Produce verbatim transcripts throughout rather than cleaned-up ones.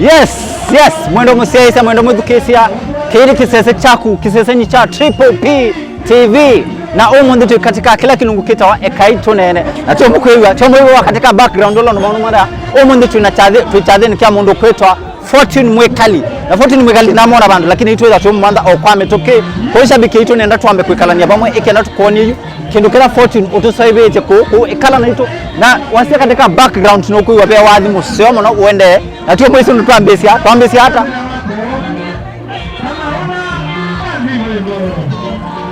Yes, yes, mwendo mũsyaĩĩsya, mwendo mũthukĩĩsya, kĩĩ nĩ kĩsese kyaku, kĩsesenyi kya Triple P T V. Na ũmũnthĩ twĩ katika kĩla kĩlungu kĩtawa Ekai Tũneene. Na tyo mũkwĩw'a, tyo mwĩw'a katika background ũla nũmaũnũmara. Ũmũnthĩ twĩ na kyathĩ, twĩ kyathĩnĩ kya mũndũ kwĩtwa Fortune Mwĩkali. Na Fortune Mwĩkali namwona vandũ, lakini itwĩtha tũmũmantha o kwa mĩtũkĩ. Kwa shabiki itũ nenda twambe kwĩkalania vamwe, ĩkenda tũkonie yu kĩndũ kĩla Fortune ũtũsaĩvĩtye kũu, kũu ĩkala naitũ. Na wasya katika background nũkwĩw'a ve wathi mũseo mũno ũendee. Na tyo mwĩsĩ ũndũ twambĩsya, twambĩsya ata?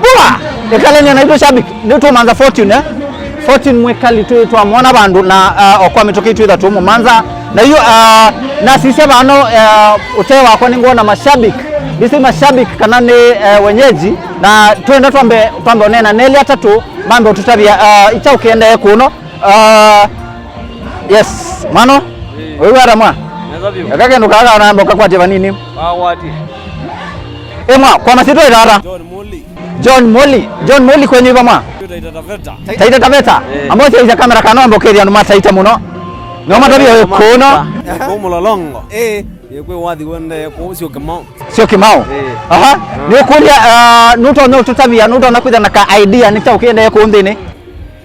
Bua! Ĩkalania naitũ shabiki, nĩtũmantha Fortune, eh? Fortune Mwĩkali twĩ twamwona vandũ na, uh, o kwa mĩtũkĩ twĩtha tũmũmantha. Na yu, uh, nasisya vano, uh, ũtee wakwa nĩngwona mashabiki. Ndĩsĩ mashabiki kana nĩ, uh, wenyeji. Na twenda twambe, twambe ũneena nelĩ atatũ, mambe ũtũtavya, uh, ĩkyaũ kĩendee kũno. Uh, yes, mwana. Ĩĩ. Wĩw'a ata mwa? Nesa vyũ. Eka kĩndũ kaka namba ũkakwatya vanini. Wagwati. Ĩ mwa, kwa masyĩtwa ĩtata? John Muli. John Muli. John Muli kwenyu iva mwa? Taita Taveta. Taita Taveta. Ĩĩ. Ambao syaisya kamera kana wamba ũkethĩa andũ ma Taita mũno. No matavya wĩ kũno. Kũ Mũlolongo. Ĩĩ. Ĩĩ, kwĩ wathi wendee kũu sio Kĩmau. Sio Kĩmau. Ĩĩ. Aha. Ah. Nĩũkũlya, uh, nũtonya ũtũtavya, nũtonya kwĩtha na ka idea nĩ kyaũ kĩendee kũu nthĩnĩ?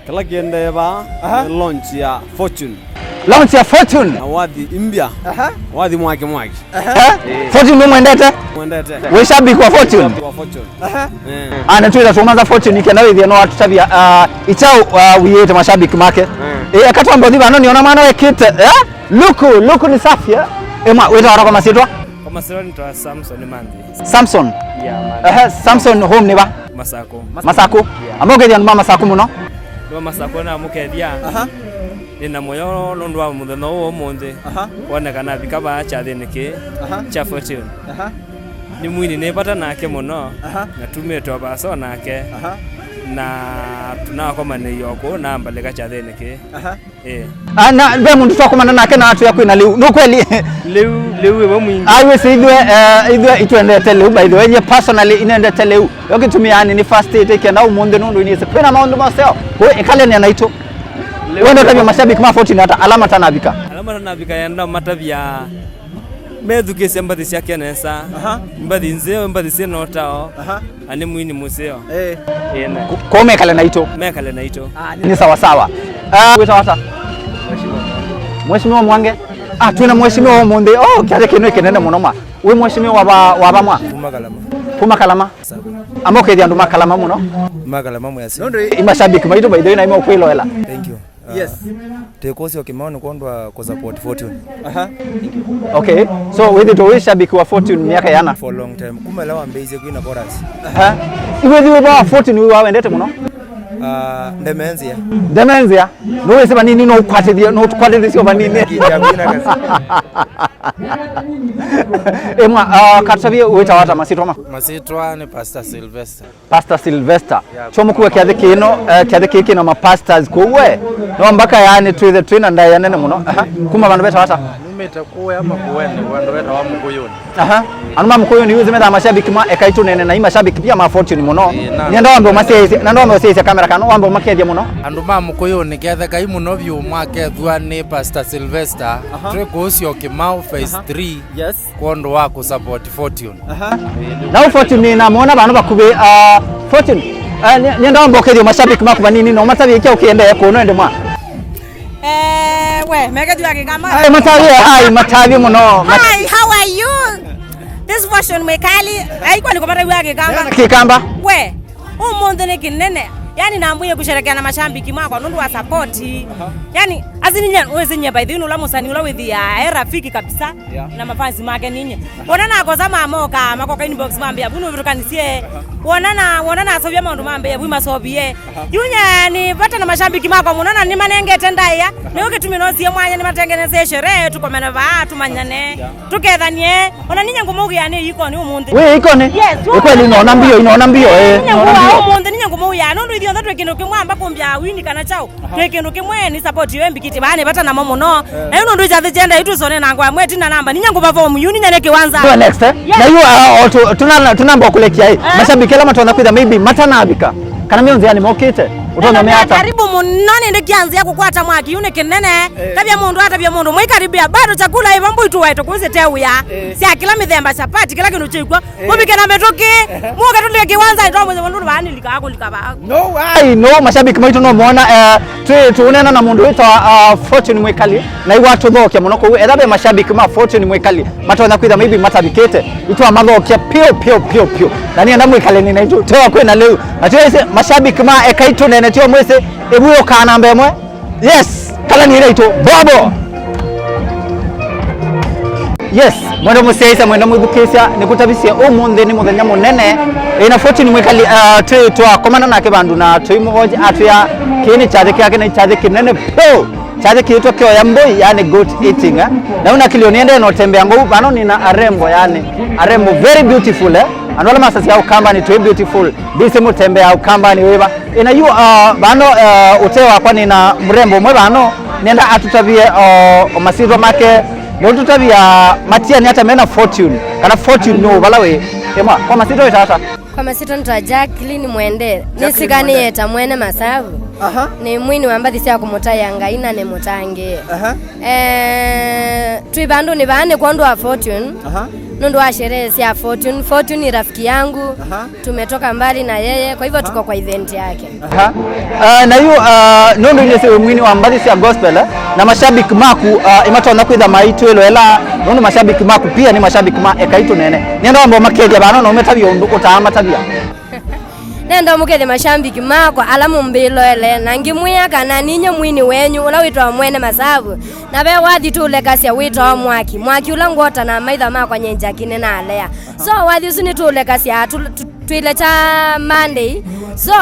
Kĩla kĩendee vaa, aha, nĩ launch ya Fortune. Launch ya Fortune? Na wathi mpya. Aha. Wathi mwaki mwaki. Aha. Eh? Eh. Fortune nĩmwendete? Mwendete. Wĩ shabiki wa Fortune? Shabiki wa Fortune. Aha. Eh. Ah, nĩtwĩtha tũmantha Fortune ĩkenda wĩthĩe no atũtavya, ah, ĩkyaũ, ah, wĩĩte mashabiki make. Eh. Eh, eka twambe ũthi vano nĩona mwana wekĩte, eh? Luku, luku nĩ safi, eh? Ĩ mwa, wĩtawa ata kwa masyĩtwa? Kwa masyĩtwa nĩtawa Samson Manthi. Samson? Yeah, Manthi. Ehe, Samson home nĩ va? Masakũ. Masakũ? Yeah. Amba ũkethĩa andũ ma Masakũ mũno. Andũ ma Masakũ namũkethya. Aha. Nĩ na mũyo nũndũ wa mũthenya ũũ ũmũnthĩ. Aha. Kuoneka navika vaa kyathĩnĩ kĩĩ, aha, kya Fortune. Aha. Nĩ mwini nĩ vata nake mũno. Aha. Na tumĩtwe vaasa nake. Aha. Na tũnakomanĩie o kũu na ambalĩka kyathĩnĩ kĩĩ. Aha. Eh. Ah, na ve mũndũ twakomana nake na atwĩa kwĩna lĩu. Nĩ kweli? Lĩu, lĩu ĩvo mwingi. Ah, wĩsĩ ithuĩ, eh, ithuĩ itwendete lĩu, by the way. Nye personally inendete lĩu. Yo kĩtumi yani nĩ first date kenda ũmũnthĩ nũndũ inĩsĩ kwĩna maũndũ maseo. Kũ ĩkalenia naitũ. Lĩu wenda ũtavya mashabiki ma Fortune ata ala matanavika? Ala matanavika yenda matavya methukĩĩsye mbathi syake nesa. Aha. Mbathi nzeo, mbathi syĩ na ũtao. Aha. Na nĩ mwini mũseo. Eh. Ĩĩ, ne. Ku-, kũu mekale naitũ. Mekale naitũ. Ah, nĩ sawa sawa. Ah, wĩtawa ata? Mheshimiwa Mwange. Ah, twĩna mheshimiwa ũmũnthĩ. Oh, kyathĩ kĩno kĩnene mũno ma. Wĩ mheshimiwa wa va-, wa vamwa? Kuma Kalama. Kuma Kalama. Sawa. Amba ũkethĩa andũ ma Kalama mũno. Ma Kalama mwĩasya. Nũndũ i mashabiki maitũ by the way na ime ũkwĩloela. Thank you. Yes. Ah, twĩkũsya Kĩmau nĩ kwondũ wa kũsupport Fortune. Aha. Okay. So, wĩthĩtwe wĩ shabiki wa Fortune myaka yana? For a long time. Kuma ĩla wambĩĩisye kwina chorus. Aha. Iwe thiwe ba Fortune wĩ wawendete mũno? Ah, Ndemensia. Ndemensia. No wĩsĩ vanini no ũkwatĩthie, no ũkwatĩthie sio vanini. Kinja kwina kasi. Ĩ mwa, ah, katavie wĩtawa ata masitwa ma? Masitwa nĩ Pastor Sylvester. Pastor Sylvester. Yeah. Kyo mũkuwe kyathĩ kĩno, eh, kyathĩ kĩĩ kĩna ma pastors kũu we. No mbaka yani twĩthe twĩna ndaĩa nene mũno. Aha. Kuma vandũ vetawa ata? Numĩte kũya Makueni, vandũ vetawa Mũkũyũnĩ. Aha. Andũ ma Mũkũyũnĩ yuzi methaa mashabiki ma Ekai Tũneene na i mashabiki pia ma Fortune mũno. Ĩĩ, na nenda wambe ũmasyaĩsye, nenda wambe ũsyaĩsye kamera kana wambe ũmakethya mũno. Andũ ma Mũkũyũnĩ kethekai mũno vyũ mwakethwa nĩ Pastor Sylvester. Aha. Twĩ kũu Syokimau phase three. Yes. Kwondũ wa kũsupport Fortune. Aha. Na ũ Fortune nĩnamwona vano vakuvĩ, ah, Fortune. Ah, nĩ-, nĩenda wamba ũkethye mashabiki maku vanini na ũmatavye kyaũ kĩendee kũno ende mwa. Eh, we, mekethwa Kĩkamba. Ai, matavye, ai, matavye mũno. Hi, how are you? This Fortune Mwĩkali. Aikwa nĩkũmatavya Kĩkamba. Kĩkamba. We. Ũmũnthĩ nĩ kĩnene. Yani, nambĩĩe kũsherekea na mashabiki makwa nũndũ wa support. Aha. Yani, asi ninye, wĩsĩ nye by the way, nũla mũsani ũla wĩthĩaa e rafiki kabisa. Yeah. Na mafans make ninye. Wona nakosa mamoka, makoka inbox mambĩa, "Vu nũvĩtũkanisye." Aha. Wona na, wona nasovya maũndũ mambĩa, vu masovie. Aha. Yu nye nĩ vata na mashabiki makwa mũno na nĩmanengete ndaĩa. Aha. Nĩyo kĩtumi nosie mwanya nĩmatengeneze sherehe, tũkomene vaa, tũmanyane. Yeah. Tũkethanie, ona ninye ngũmũgĩa nĩ ikoni ũmũnthĩ. Wĩ ikoni? Yes, nĩ kweli, inaona mbio, inaona mbio, eh, inaona mbio. Ũmũnthĩ ninye ngũmũgĩa, nũndũ ithyonthe twĩ kĩndũ kĩmwe amba kũmbĩa wini kana chao. Aha. Twĩ kĩndũ kĩmwe nĩ support yo mbikĩte, baa nĩ vata namo mũno. Eh. Na yu nũndũ kyathĩ kyenda, yu tũsone na ngwa, mwe tina namba, ninye ngũva form, yu ninye nĩ kĩwanza. Ndio next, eh? Yes. Na yu, ah, o, tu-, tuna-, tunamba kũlekia, eh. Eh. Mashabiki ala matonda kwitha, maybe matanavika. Kana mĩonzĩ yani mokĩte. Ũtonya ũmea ata? Karibu mũno, nĩndĩ kĩanzĩa kũkwata mwaki yu nĩ kĩnene. Eh. Tavya mũndũ, atavya mũndũ, mwĩkaribia, bado chakula ĩva mbũi tũwaĩte kũsĩ te wĩa. Eh. Sya kĩla mĩthemba, chapati, kĩla kĩndũ kyĩkw'a. Eh. Mũvike na mĩtũkĩ, mũke tũlike kĩwanza, ĩtwa mũthenya mũndũ vaanĩlika akũlika vaa. No way. Ai, no, mashabiki maitũ no mona, eh, twĩ tũũneena na mũndũ wĩtawa, uh, Fortune Mwĩkali, na iwa tũthokya mũno kũu. Etha ve mashabiki ma Fortune Mwĩkali matonya kwĩtha maybe matavikĩte, itwa mathokya pio, pio, pio, pio. Na nĩenda Mwĩkali nĩ naitũ, tewa kwĩna lĩu. Na twĩsĩ mashabiki ma Ekai Tũnene tio mwĩsĩ, ĩvuo kana namba ĩmwe. Yes, kala nĩ naitũ, bobo. Yes, mwenda mũsyaĩĩsya, mwenda mwĩthukĩĩsya, nĩkũtavisye ũmũnthĩ nĩ mũthenya mũnene. Ĩna Fortune Mwĩkali, uh, twĩ twakomana nake vandũ na tũimũvonje atwĩa kĩĩ nĩ kyathĩ kyake na kyathĩ kĩnene pyo. Kyathĩ kĩĩtwa kĩoya mbũi, yani goat eating, eh? Na una kilio niende no tembea ngou, vano nina arembo, yani arembo very beautiful, eh? Andũ ala masasya Ukambani twĩ beautiful, ndisi mũtembea Ukambani wĩva. Ĩna yu, uh, vano, uh, ũtee wakwa nina mrembo ũmwe vano, nenda atũtavie, uh, masitwa make, nũtũtavia matiani ata mena Fortune, kana Fortune nũ vala wĩ. Ĩmwa, kwa masitwa wĩta ata? Kwa masitwa nĩta Jacqueline Mwende. Jacqueline nĩsikanĩe Mwende. Ta mwene masavu. Aha. Nĩ mwini wa mbathi sya kũmũtaĩa Ngai na nĩ mũtangĩĩe. Aha. Eh, twĩ vandũnĩ vaa nĩ kwondũ wa Fortune. Aha. Nũndũ wa sherehe sya Fortune. Fortune ni rafiki yangu. Aha. Tumetoka mbali na yeye, kwa hivyo tuko kwa event yake. Aha. Ah, na yu, ah, nũndũ inĩ sĩ mwini wa mbathi sya gospel, eh, na mashabiki maku, ah, imatonya kwĩtha maitwĩlo ela, nũndũ mashabiki maku pia nĩ mashabiki ma Ekai Tũnene. Nĩenda wamba ũmakethya vano na ũmetavya ũndũ ũtaamatavya. Nenda ũmũkethya mashabiki makwa ala mũmbĩloele, na ngĩmwĩa kana ninyie mwini wenyu ũla wĩtwa Mwene Masavu, na ve wathi tũlekasya wĩtwa Mwaki. Mwaki ũla ngwota na maitha makwa nyie Jackie nĩnalea. So wathi ũsu nĩtũlekasya, tu- tu- Twĩleta Monday. So,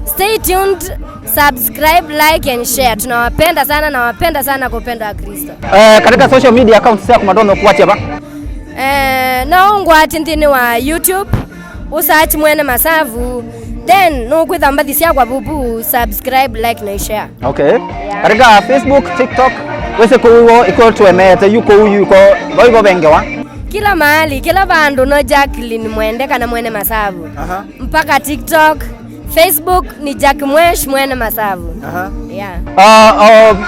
stay tuned, subscribe, like and share. Tunawapenda sana, nawapenda sana kwa upendo wa Kristo. Eh, katika social media accounts syaku matonya kũkwatya va? Eh, no ũngwati nthĩnĩ wa YouTube, ũsearch Mwene Masavu, then nũkwĩtha mbathi syakwa vuvu, subscribe, like na share. Okay. Yeah. Katika Facebook, TikTok, wĩsĩ kũu wo, iko twemeete, yu kũu, yu iko, vo ivo vengewa. Kila mahali, kila vandũ no Jacqueline Mwende kana Mwene Masavu. Aha. Mpaka TikTok, Facebook ni Jack Mwesh Mwene Masavu. Aha. Yeah. Uh, uh,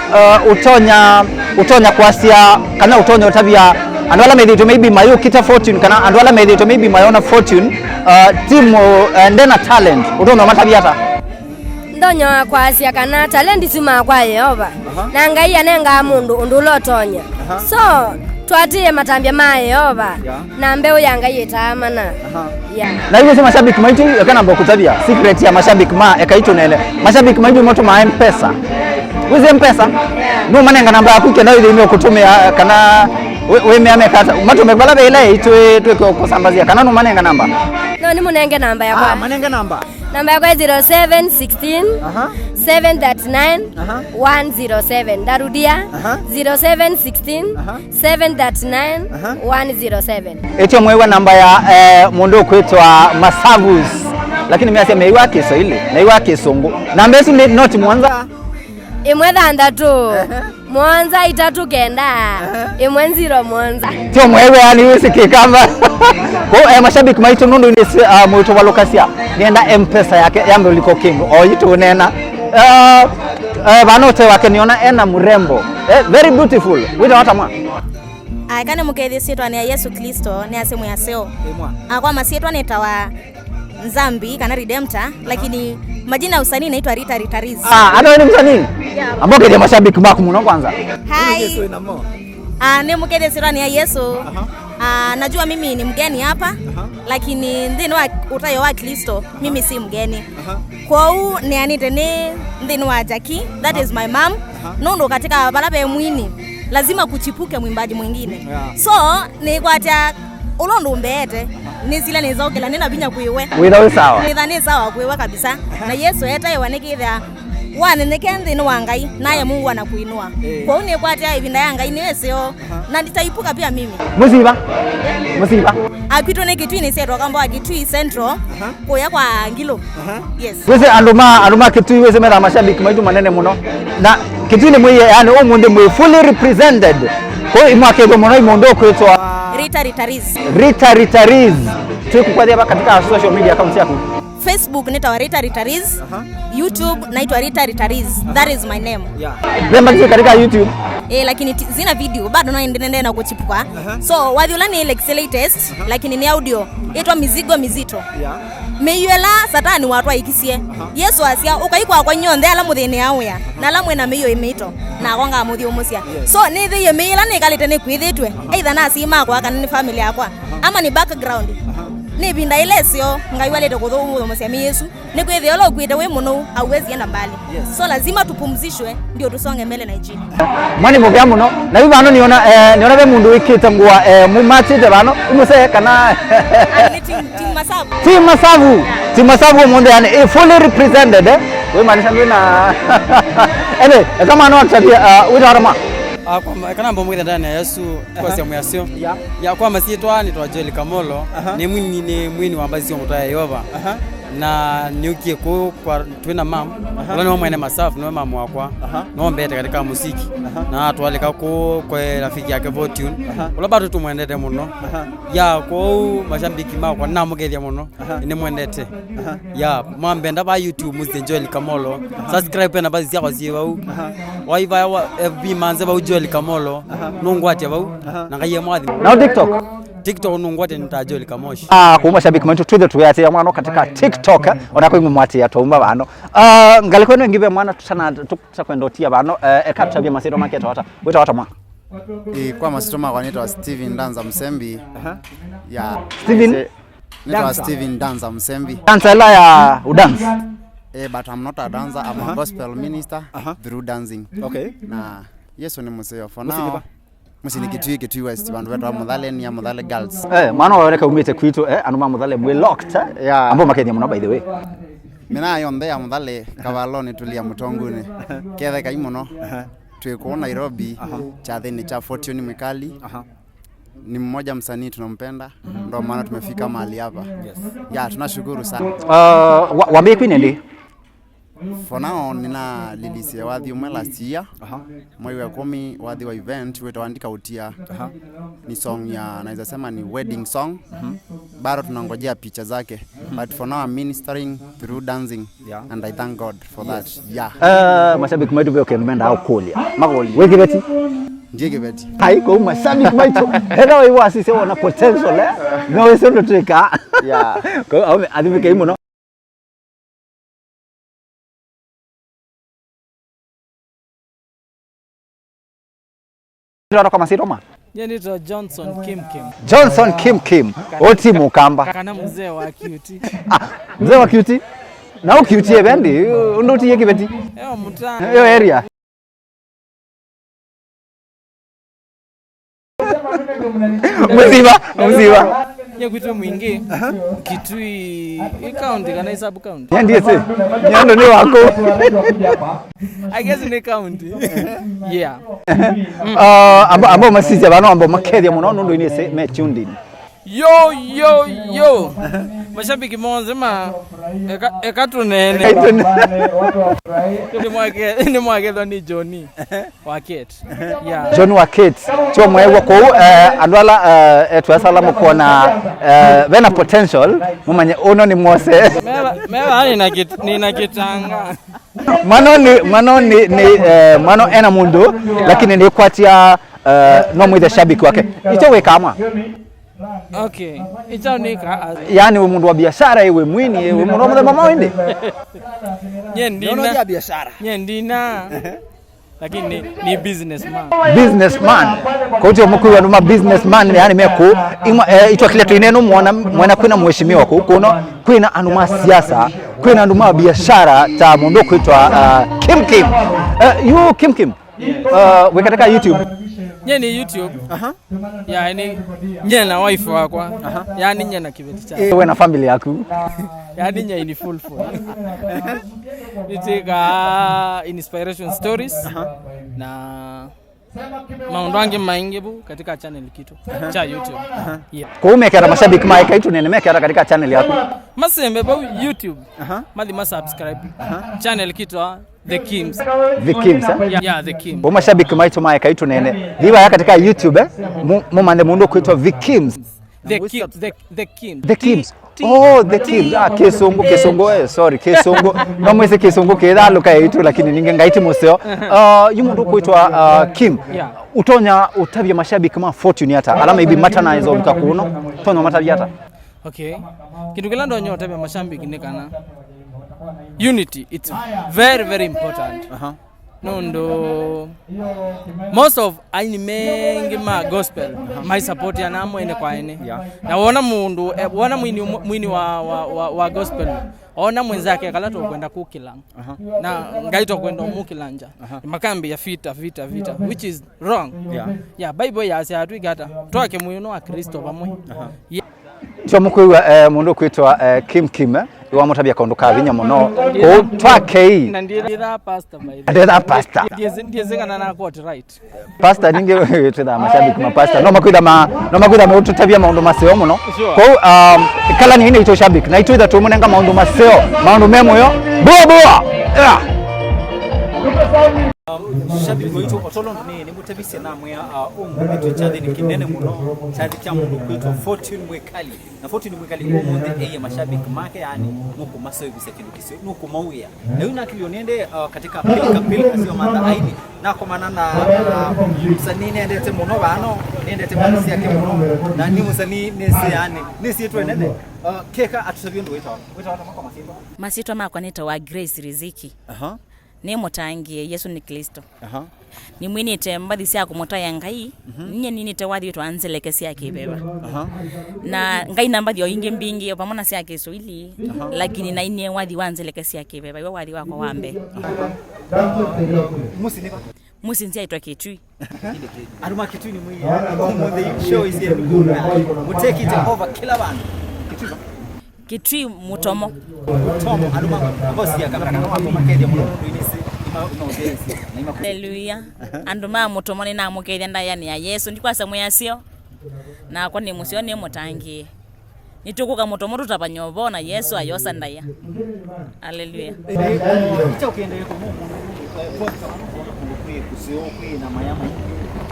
uh, ũtonya, ũtonya kwasya, kana ũtonya ũtavya andũ ala methĩĩtwe maybe mayũkita Fortune, kana andũ ala methĩĩtwe maybe mayona Fortune, uh, team, uh, ndena talent, ũtonya matavya ata? Ndonya kwasya kana talent siumaa kwa Yeova. Aha. Na Ngai anengaa mũndũ ũndũ ũla ũtonya. Aha. So, twatĩĩe matambya ma Yeova, yeah, na mbeũ ya Ngai ĩtaamana. Aha. Yeah. Na iwĩsĩ mashabiki maitũ, eka namba kũtavya secret ya mashabiki ma Ekai Tũnene. Mashabiki maitũ matũmaa M-Pesa. Wĩsĩ M-Pesa? Yeah. Nũmanenga namba yaku kenda wĩthĩe nĩ ũkũtũmĩa kana wĩ- wĩmĩa mekata. Matũme vala veila itũ twĩke kũsambazia kana nũmanenga namba. No, nĩ mũnenge namba yakwa. Ah, manenge namba. Namba yakwa ĩ zero seven sixteen, aha, seven thirty nine, aha, one zero seven. Ndarudia, aha, zero seven sixteen, aha, seven thirty nine, aha, one zero seven. Ĩtyo mwĩw'a namba ya, eh, mũndũ ũkwĩtwa Masavus. Lakini measya meiwa Kiswahili, meiwa Kĩsũngũ. Namba ĩsu nĩ noti mũonza. Ĩmwe thanthatũ. Aha. Mũonza itatũ kenda, aha, ĩmwe nziro mũonza. Tyo mwewe yani wĩsĩ Kĩkamba. Kwa hiyo, eh, mashabiki maitũ nũndũ nĩ uh, mwĩtũvalũkasya, nĩenda M-Pesa yake yambe ũliko kĩndũ o itũ nena. Uh, uh, vana ũte wake nĩona ena mrembo. Eh, very beautiful. Wĩta wata mwa? Aka nĩ mũkethĩ syĩtwanĩ ya Yesu Kristo nĩ asĩ mwĩaseo. Ĩmwa. Akwa masyĩtwa nĩtawa Nzambi kana Redemptor, lakini majina ya usanii naitwa Rita Rita Riz. Ah, hata wewe ni msanii? Yeah. Ambao kile mashabiki maku mũno kwanza. Hi. Ah, nĩ mũkethĩ syĩtwanĩ ya Yesu. Aha. Ah, najua mimi ni mgeni hapa, aha, lakini nthĩnĩ wa ũtayo wa Kristo, mimi si mgeni. Aha. Kwoou nĩanĩte nĩ nthĩnĩ wa Jackie, that is my mom. Aha. Nũndũ katika vala ve mwini, lazima kuchipuke mwimbaji mwingine. Yeah. So, nĩkwatya ũla ũndũ ũmbeete, nĩsila nĩnzaũkĩla nĩ na vinya kwĩwe. Wĩtha wĩ sawa. Nĩtha nĩ sawa kwĩwe kabisa. Na Yesu etaĩwa nĩkĩthĩa wanenyekia nthĩnĩ wa Ngai, naye Mungu anakuinua. Eh. Kwoou nĩkwatya ĩvinda ya Ngai nĩ ĩseo, na nitaipuka pia mimi. Mũsiva? Mũsiva? Akwitũ nĩ Kitui, nĩsyetwa kamba wa Kitui Central, aha, kũya kwa Ngilo. Aha. Yes. Wĩsĩ andũ ma, andũ ma Kitui wĩsĩ metha mashabiki maitũ manene mũno. Na Kitui nĩ mwĩie, yani ũmũnthĩ mwĩ fully represented. Kwa hiyo imwakethwa mũno i mũndũ ũkwĩtwa Rita Rita Riz. Rita Rita Riz. Twĩkũkwathĩa va katika social media accounts yaku. Facebook nĩtawa Rita Ritaris. Aha. YouTube naitwa Rita Ritaris. That is my name. Yeah. Vemba katika YouTube. Eh, lakini ti- zina video bado no ndendee na kuchipuka. Aha. So wathi ũla nĩ Lexi latest, lakini nĩ audio. Ĩtwa Mizigo Mizito. Yeah. Mĩio ĩla Satani watwaĩkisye. Aha. Yesu asya, "Ũkai kwakwa nyonthe ala mũthĩnĩaa wĩa, na ala mwĩ na mĩio ĩmĩito, nakwa ngamũthyũmũsya." Yes. So nĩthĩie mĩio ĩla nĩkalĩte nĩkwĩthĩtwe, either na asyai makwa kana nĩ family yakwa, ama nĩ background. Aha. Nĩ ĩvinda ĩla ĩseo Ngai walĩte kũthũmũsya mĩio ĩsu. Nĩkwĩthĩa ũla ũkwĩte wĩ mũnou, hauwezi enda mbali. Yes. So lazima tupumzishwe, ndio tusonge mbele na injili. Mwa nĩ mũvea mũno. Na yu vano nĩona, eh, nĩona ve mũndũ wĩkĩte ngũa, eh, mũmatĩte vano. Ũmũsee kana Ah, nĩ team, team Masavu. Team Masavu. Yeah. Team Masavu ũmũnthĩ yani, eh, fully represented, eh. Wĩmaanisha ndwĩ na ene, eka mwana wa kĩtavia, ah, wĩtawa mwa? Ah, kwa ma- kana mbomwĩtha ndani ya Yesu, kwa Aha. siamu yasyo. Yeah. Ya kwa masitwa nĩtawa Joel Kamolo, Aha. nĩ mwini, nĩ mwini wa mbazi sya mũtaya Yehova. Aha. Na nĩũkie kũu kwa twĩ na mam, Aha. ũla nĩwe mwene Masavu, nĩwe mam wakwa. Aha. Nĩwe mbete katika muziki. Aha. Na atwalĩka kũu kwa rafiki yake Fortune. Aha. Ũla bado tũmwendete mũno. Aha. Ya kũu mashabiki makwa namũkethya mũno. Aha. Nĩmwendete. Aha. Ya, mwambenda va YouTube mũsithe Joel Kamolo. Aha. Subscribe na mbazi syakwa syĩ vau. Aha. Waivaya wa F B manze vau Joel Kamolo. Aha. Nũngwatya vau. Aha. Na Ngai emwathi. Nao TikTok? TikTok nũngwatya nĩ ta Joel Kamoshi. Ah, kũu mashabiki maitũ twĩthe tũyatĩa mwana katika TikTok, eh? Ona kwa imwe mwatĩa twauma vano. Ah, ngalĩko ĩno ĩngĩ ve mwana tũtana tũtakwenda ũtia vano, eh, eka tũtavye masĩtwa make etawa ata. Wĩtawa ata mwa? Ĩ, kwa masĩtwa makwa nĩtawa Steven Danza Msembi. Aha. Ya. Steven? Ĩse- Nĩtawa Dancer. Steven Danza Msembi. Dancer ĩla ya udance? Eh, but I'm not a dancer, I'm a Aha. gospel minister Aha. through dancing. Okay. Na Yesu nĩ mũseo for Mũsiliva. Now. Mũsyĩ nĩ Kitui, Kitui West, vandũ vetawa Mũthale, near Mũthale Girls. Eh, mwana waoneka umĩte kwitũ, eh, andũ ma Mũthale mwĩ locked, eh? Yeah. Ambao makethia mũno, by the way. Mĩnaa yonthe ya Mũthale, Kavalonĩ, Tulia, Mũtongunĩ. Kethekai mũno. Aha. Twĩ kũu Nairobi, Aha. kyathĩnĩ kya Fortune Mwikali. Aha. Ni mmoja msanii tunampenda, ndo maana tumefika mahali hapa. Yes. Ya, tunashukuru sana. Uh, wa- wambie kwine ndi? For now, nina release ya wathi umwe last year. Aha. Mwezi wa kumi, wathi wa event, wĩtawa Andika Utia. Aha. Ni song ya, naweza sema ni wedding song. Mhm. Bado tunangojea picha zake. Mhm. But for now, I'm ministering through dancing. Yeah. And I thank God for Yes. that. Yeah. Uh, mashabiki maitũ ve ũkĩenda menda ũkũlya. Makũlya. Wĩ kĩveti? Ndiĩ kĩveti. Ai, kũu mashabiki maitũ. Eka wĩ wasisya wona potential, eh? No wĩsĩ ũndũ twĩka. Yeah. Kũu, au, athimĩkei mũno. Tũratoka masĩtwa ma? Nye nĩtwa Johnson Kim Kim. Johnson Kim Kim. Ũti mũkamba. Kana mzee wa kiuti. Ah, mzee wa kiuti. Na ũkiutie vendi, ũndũ ũtiie kĩveti. Eo mtaa. Yo area. Mzima, mzima. Nye kwitũ mwingĩ, Kitui, i county kana i sub county? Nye ndiĩsĩ. Nye andũ nĩ wakũ. I guess nĩ county. Yeah. Uh, amba, amba masisya vano amba makethia mũno nũndũ inĩsĩ me tuned in. Yo, yo, yo. Mashabiki monthe ma eka, eka tũnene. Eka tũnene. Nĩ mwake-, nĩ mwakethwa nĩ Johnny wa Kate. Yeah. John wa Kate. Tyo mwewa kũu, eh, andũ ala, eh, etwesa ala mũkwona, eh, vena potential, mũmanye ũno nĩ Mose. Meva, meva nina kit-, nina kitanga. Mano nĩ, mano nĩ, nĩ, eh, mano ena mũndũ, lakini nĩ kwatia, eh, no mwĩthe shabiki wake. Icho wĩkamwa. Okay. Icho nĩka. Yaani wĩ mũndũ wa biashara, wĩ mwini, wĩ mũndũ wa mũthemba mawĩndĩ. Nye ndina. Ndio biashara. Nye ndina. Lakini ni, ni businessman. Businessman. Kwa hiyo mkuu wa numa businessman, yani meku, imwa, eh, itwa kile tuinenu mwana, mwana kwina mheshimiwa ku, kuno, kwina andũ ma siasa, kwina andũ ma biashara, ta mũndũ kwitwa, uh, Kim Kim. Eh, you Kim Kim. Uh, we katika YouTube. Nye ni YouTube. Aha. Yani, nye na wife wakwa. Aha. Yani, nye na kĩveti cha. Eh, we na family yaku. Yani, nye in full full. Nitĩka inspiration stories. Aha. Na maũndũ angĩ maingĩ vu katika channel kitũ cha YouTube. Yeah. Kũu mekera mashabiki ma Eka Itũnene mekera katika channel yaku. Masembe vau YouTube. Aha. Mathi ma subscribe. Aha. Channel kitũ The Kims. The Kims, eh? Yeah, yeah, The Kims. Kũu mashabiki maitũ ma Eka Itũnene. Thiva ya katika YouTube, eh? Mu-, mumanthe mũndũ kwitwa The Kims. The Kim, the, the Kim. The Kims. T-, oh, the T-, Kims. Ah, Kĩsũngũ, Kĩsũngũ, eh, sorry, Kĩsũngũ. No mwĩsĩ Kĩsũngũ kĩthalũka ĩitũ, lakini ningĩ Ngai ti mũseo. Uh, yu mũndũ kwĩtwa, uh, Kim. Yeah. Ũtonya ũtavya mashabiki ma Fortune ata? Ala maybe matanaĩza ũvika kũno. Ũtonya matavya ata? Okay. Kĩndũ kĩla ndonya ũtavya mashabiki nĩ kana unity, it's very, very important. Aha. Nũndũ most of aini mengi ma gospel mai support ana amwe ene kwa ene. Yeah. Na wona mũndũ, eh, wona mwini ũmwe, mwini wa, wa, wa, wa gospel, ona mwenzake kala tũkwenda kũkĩla. Aha. Na Ngai tũkwenda ũmũkĩlangya. Aha. Makambia vita, vita, vita, which is wrong. Yeah. Yeah, Bible yasya atwĩke ata? Twake mwĩũno wa Kristo vamwe. Aha. Yeah. Tyo mũkwĩw'a, eh, mũndũ ũkwĩtwa, eh, Kim Kim, eh, wamũtavya kaũndũ ka vinya mũno. Kũu twakei. Na ndiĩthaa pastor, by the way. Ndethaa pastor. Ndiĩsĩ, ndiĩsĩ kana na quote right. Pastor, ningĩ twĩthaa mashabiki ma pastor. No makwĩtha ma, no makwĩtha meũtũtavya maũndũ maseo mũno. Sure. Kũu, um, ĩkalani ĩna itũ shabiki. Na itwĩtha tũmũnenga maũndũ maseo, maũndũ me mũyo. Bua, bua! Yeah. Um, shabiki waitũ, o tondũ nĩ, nĩmũtevisye namwĩa, uh, ũmũnthĩ twĩ kyathĩnĩ kĩnene mũno, kyathĩ kya mũndũ kwĩtwa Fortune Mwĩkali. Na Fortune Mwĩkali ũmũnthĩ eye mashabiki make, yani, nũkũmaseũvĩsya kĩndũ kĩseo, nũkũmauĩa. Na yu nakilio nĩende, uh, katika pilka pilka sio matha aini, nakomana na, na mũsanii nendete mũno vano, nendete mali syake mũno, na nĩ mũsanii nĩsĩ, yani, nĩsĩ ĩtwa ĩnene. Uh, keka atũtavye ũndũ wĩtawa, wĩtawa ta makwa masyĩtwa. Masyĩtwa makwa nĩtawa Grace Riziki. Aha. Nĩ mũtangĩĩe, Yesũ nĩ Klĩsto. Aha. Nĩmwinĩte mbathi sya kũmũtaĩa Ngai. Mhm. Nyie ninĩte wathi wĩtwa nzeleke sya kĩveva. Aha. Na Ngai na mbathi o ingĩ mbingĩ, o vamwe na sya Kĩsũili, aha, lakini nainie wathi wa nzeleke sya kĩveva, iwe wathi wakwa wa mbee. Aha. Mũsyĩ nĩ va? Mũsyĩ nzyaĩtwe Kĩtui. Andũ ma Kĩtui nĩ mwĩie. Ũmũnthĩ show isie mũtekĩte over kĩla vandũ. Kĩtui va? Kĩtui Mũtomo. Mũtomo, andũ ma, ambao siakamera kana wako makethia mũno nũndũ inĩ si, ima, ima ũthesi, na ima. Haleluya. Andũ ma Mũtomo nĩnamũkethya ndaĩanĩ ya Yesũ. Ndikwasa mwĩasyo. Nakwa nĩ mũseo nĩ mũtangĩĩe. Nĩtũkũka Mũtomo tũtavany'e ũvoo na Yesũ ayosa ndaĩa. Haleluya. Ĩkya ũkendee kũmũ mũndũ, eh, kwa kama kũndũ kwĩ kũseo, kwĩ na maya maingĩ,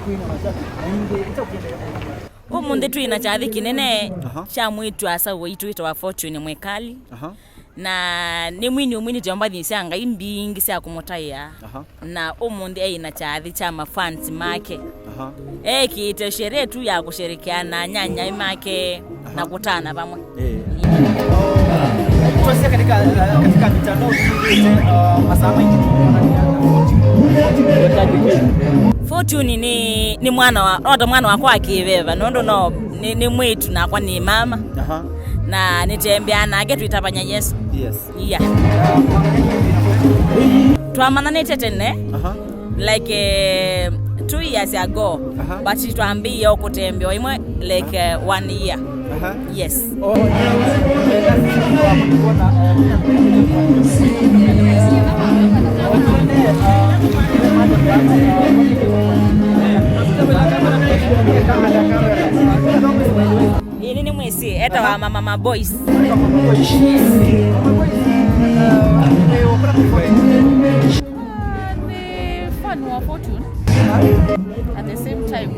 kwĩ na mashabiki maingĩ, ĩkya ũkendee kũmũ. Ũmũnthĩ twĩ na kyathĩ kĩnene, aha, kya mwĩĩtu asa waitũ wĩtawa Fortune Mwĩkali. Aha. Na nĩ mwini ũmwinĩte mbathi sya Ngai mbingĩ sya kũmũtaĩa. Aha. Na ũmũnthĩ eĩ na kyathĩ kya mafans make. Aha. Ekĩte sherehe tu ya kũsherekea na anyanyae make, aha, na kũtana vamwe. Eh. Tuanzie katika, eh, katika mitandao, uh, masaa maingĩ tunaona ni Fortune. Fortune nĩ, nĩ mwana wa, no ta mwana wakwa wa kĩveva, nũndũ no, nĩ, nĩ mwĩĩtu nakwa nĩ mama. Aha. Na nĩtembeaa nake twĩtavany'a Yesũ. Yes. Yeah. Twamananĩte tene, aha, like, eh, two years ago, aha, but twambĩĩe o kũtembea o ĩmwe, like, eh, one year. Aha. Yes. Oh. Ĩĩ, nĩnĩmwĩsĩ, etawa Mama ma Boys. Ah, nĩ fan wa Fortune. At the same time,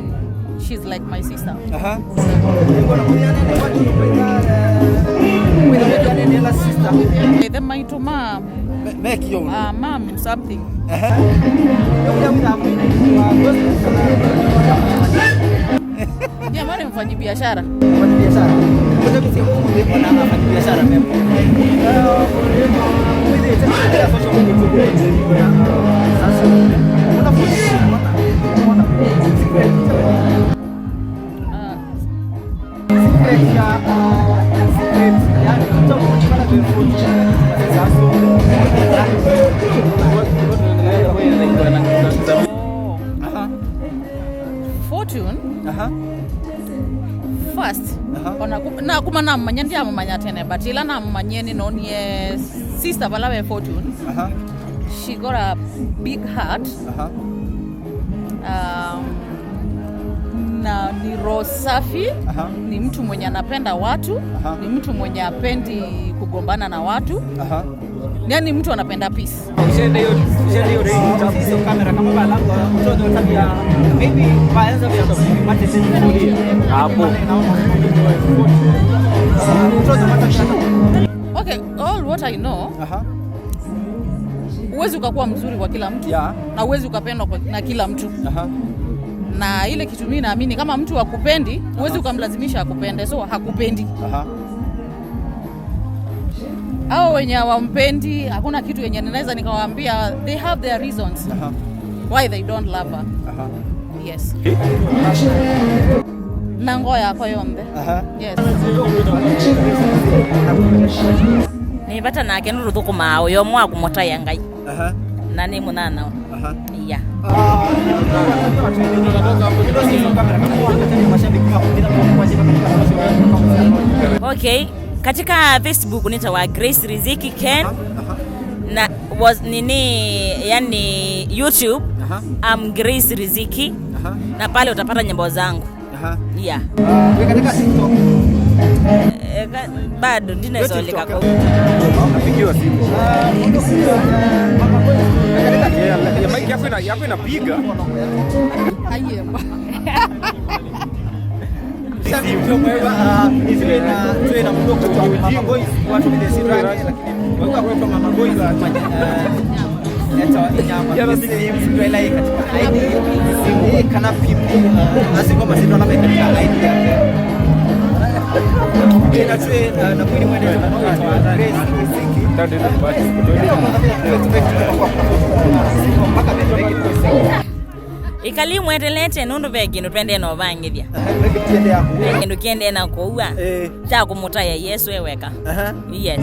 she's like my sister. Aha. Ithe maitũ ma, me, mekio, ah, mom something. Aha. Jamaa ni mfanyabiashara. Mfanyabiashara. Kuna mtu mmoja kuna mfanyabiashara mema. Aha. Fortune. Aha. First, aha, ona ku-, na kuma namumanya, ndiamumanya tene, but ila namumanyie ninonie sister vala we Fortune. Aha. She got a big heart. Aha. Um, na ni roho safi. Aha. Ni mtu mwenye anapenda watu. Aha. Ni mtu mwenye apendi kugombana na watu. Aha. Yaani mtu anapenda peace. Usiende hiyo, usiende hiyo range, usiende hiyo kamera kama bala, mtoto tabia, maybe, baanza vya kutumia mate tena kulia. Hapo. Mtoto mata. Okay, all what I know, Aha. Huwezi ukakuwa mzuri kwa kila mtu, Yeah. Na huwezi ukapendwa kwa, na kila mtu. Aha. Na ile kitu mimi naamini, kama mtu hakupendi, huwezi ukamlazimisha akupende, so hakupendi. Aha. Hao wenye hawampendi, hakuna kitu yenye ninaweza nikawaambia, they have their reasons Aha. Why they don't love her. Aha. Yes. Na ngoo yakwa yonthe. Aha. Yes. Nĩ vata nake nũndũ tũthũkũmaa ũyo ũmwe wa kũmũtaĩa Ngai. Aha. Na nĩ mũnyanyawa. Aha. Iya. Okay, katika Facebook nĩtawa Grace Riziki Ken. Na was nini, yani YouTube, Aha. I'm Grace Riziki. Aha. Na pale utapata nyimbo zangu. Aha. Yeah. Wĩ katika TikTok? Eh, ka- bado ndinezoleka kwa Napigiwa simu. Mike yako ina yako inapiga. Ayemba. Ĩkalai mweteelete nũndũ ve kĩndũ tũendee na ũvangĩthya. Ve kĩndũ kĩendee na kũua. Kya kũmũtaĩa Yesũ e weka. Yes.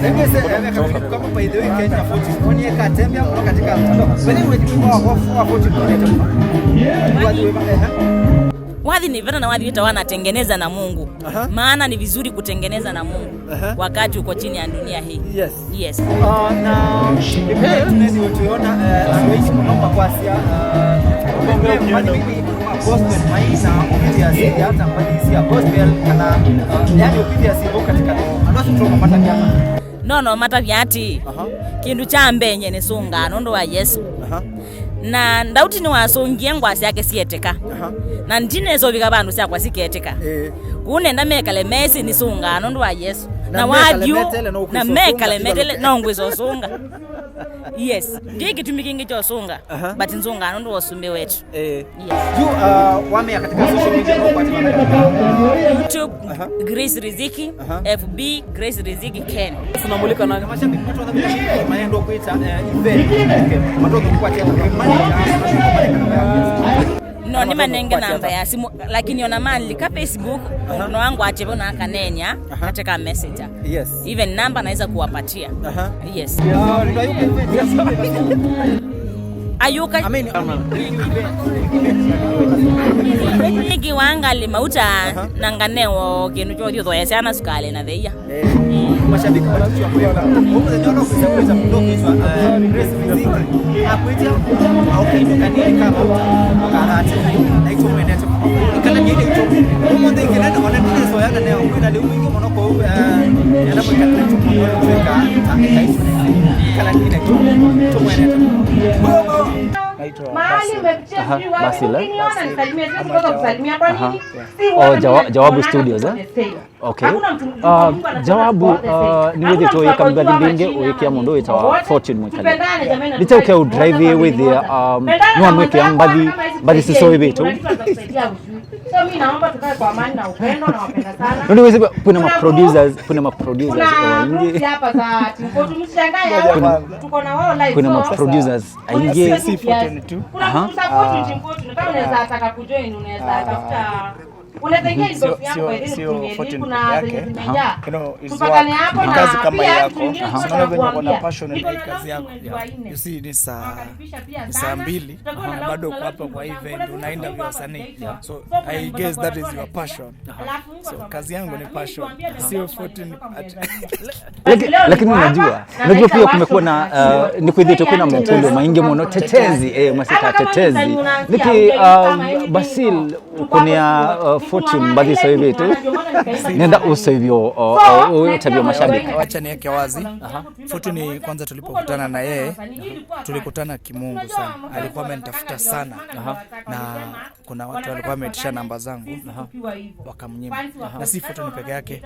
Wathi ni vata na wathi wĩtawa anatengeneza na Mungu. Maana ni vizuri kutengeneza na Mungu wakati uko chini ya dunia hii. Yes. Yes. Uh, na tunaweza tuona, uh, anaishi mama kwa sia, uh, gospel maisha, ukitia si hata maisha gospel kana, uh, yani ukitia si katika anaweza kutoka mata jana. No, no, matavya ati kĩndũ kya mbee nye nĩsũngaa nũndũ wa Yesũ. Na Ndauti nĩwasũngie ngũa syake syetĩka. Na ndinesa ũvika vandũ syakwa siketĩka. Kũu nenda mekale mesĩ nĩsũngaa nũndũ wa Yesũ. Na wathi ũu, na mekale metele no ngwĩsa ũsũnga. Yes, ndi kĩtumi kĩngĩ kya ũsũnga, but nzũngaa nũndũ wa ũsumbĩ wetu. Eh. Yes. Yu, uh, wamea katika social media kwa watu wa YouTube, Grace Riziki, F B, Grace Riziki Ken. Tunamulika nani? Maendo kuita, eh, event. Matoto kwa chama. No, nĩmanenge namba ya simu, lakini ona malika Facebook, no wangu achevo na akanenya katika messenger. Yes. Even number naweza kuwapatia. Yes. Ayuka. Nĩkĩ wangali mauta na nganewo kĩndũ kyothi ũthoya syana sukali na theia. Mashabiki wanatuchwa kwenda. Mungu ndio anaweza kuweza kutoka kwa Grace Riziki. Akwita au kani kama uta. Karate. Na hicho mwenendo. Kana ni hicho. Mungu ndio kinaenda kwa ndio soyana nayo. Kuna leo mwingi mwanako, eh, anapoikata chuma kwa kuweka. Kana ni hicho. Tumwenendo. Mungu. Naitwa Basil. Aha, Basil, eh? Aha. Oh, Jawa-, Jawabu Studios, eh? Okay. Uh, Jawabu, uh, nĩwĩthĩtwe ũyĩka mĩvathi mbingĩ ũyĩkĩa mũndũ wĩtawa Fortune Mwikali. Nĩkyaũ kĩu drive wĩthĩa, um, nĩwamwĩkĩa mbathi, mbathi sisũĩvĩtwe. So mimi naomba tukae kwa amani na upendo, nawapenda sana. Ndio wezi, kuna ma producers, kuna ma producers, kuna eh, groups hapa za Team Fortune, msishangae hao. Tuko na wao live. Kuna ma producers aingĩ. Si Fortune tu. Kuna mtu support Team Fortune, kama unaweza taka kujoin, unaweza tafuta, unaweza ingia inbox yangu, sio Fortune peke yake. Kuna zenye zimejaa. Tupatane hapo na kazi kama yako. Unaona venye uko na passion na kazi yako. You see, ni saa, ni saa mbili, bado uko hapa kwa event, unaenda vya wasanii. So I guess that is your passion. So kazi yangu ni passion, sio Fortune. Laki-, lakini unajua, unajua pia kumekuwa na, uh, nĩkwĩthĩĩtwe kwĩna maũkũlyo maingĩ mũno, tetezi, eh, masika tetezi. Nĩkĩ, um, Basil ũkũnĩa, uh, Fortune mbathi saivitu. Nenda ũseivyo, o, o, ũtavyo mashabiki. Wacha niweke wazi. Aha. Fortune kwanza tulipokutana na yeye, tulikutana kimungu sana. Alikuwa amenitafuta sana. Aha. Na kuna watu walikuwa wameitisha namba zangu, aha, wakamnyima. Aha. Na si Fortune peke yake.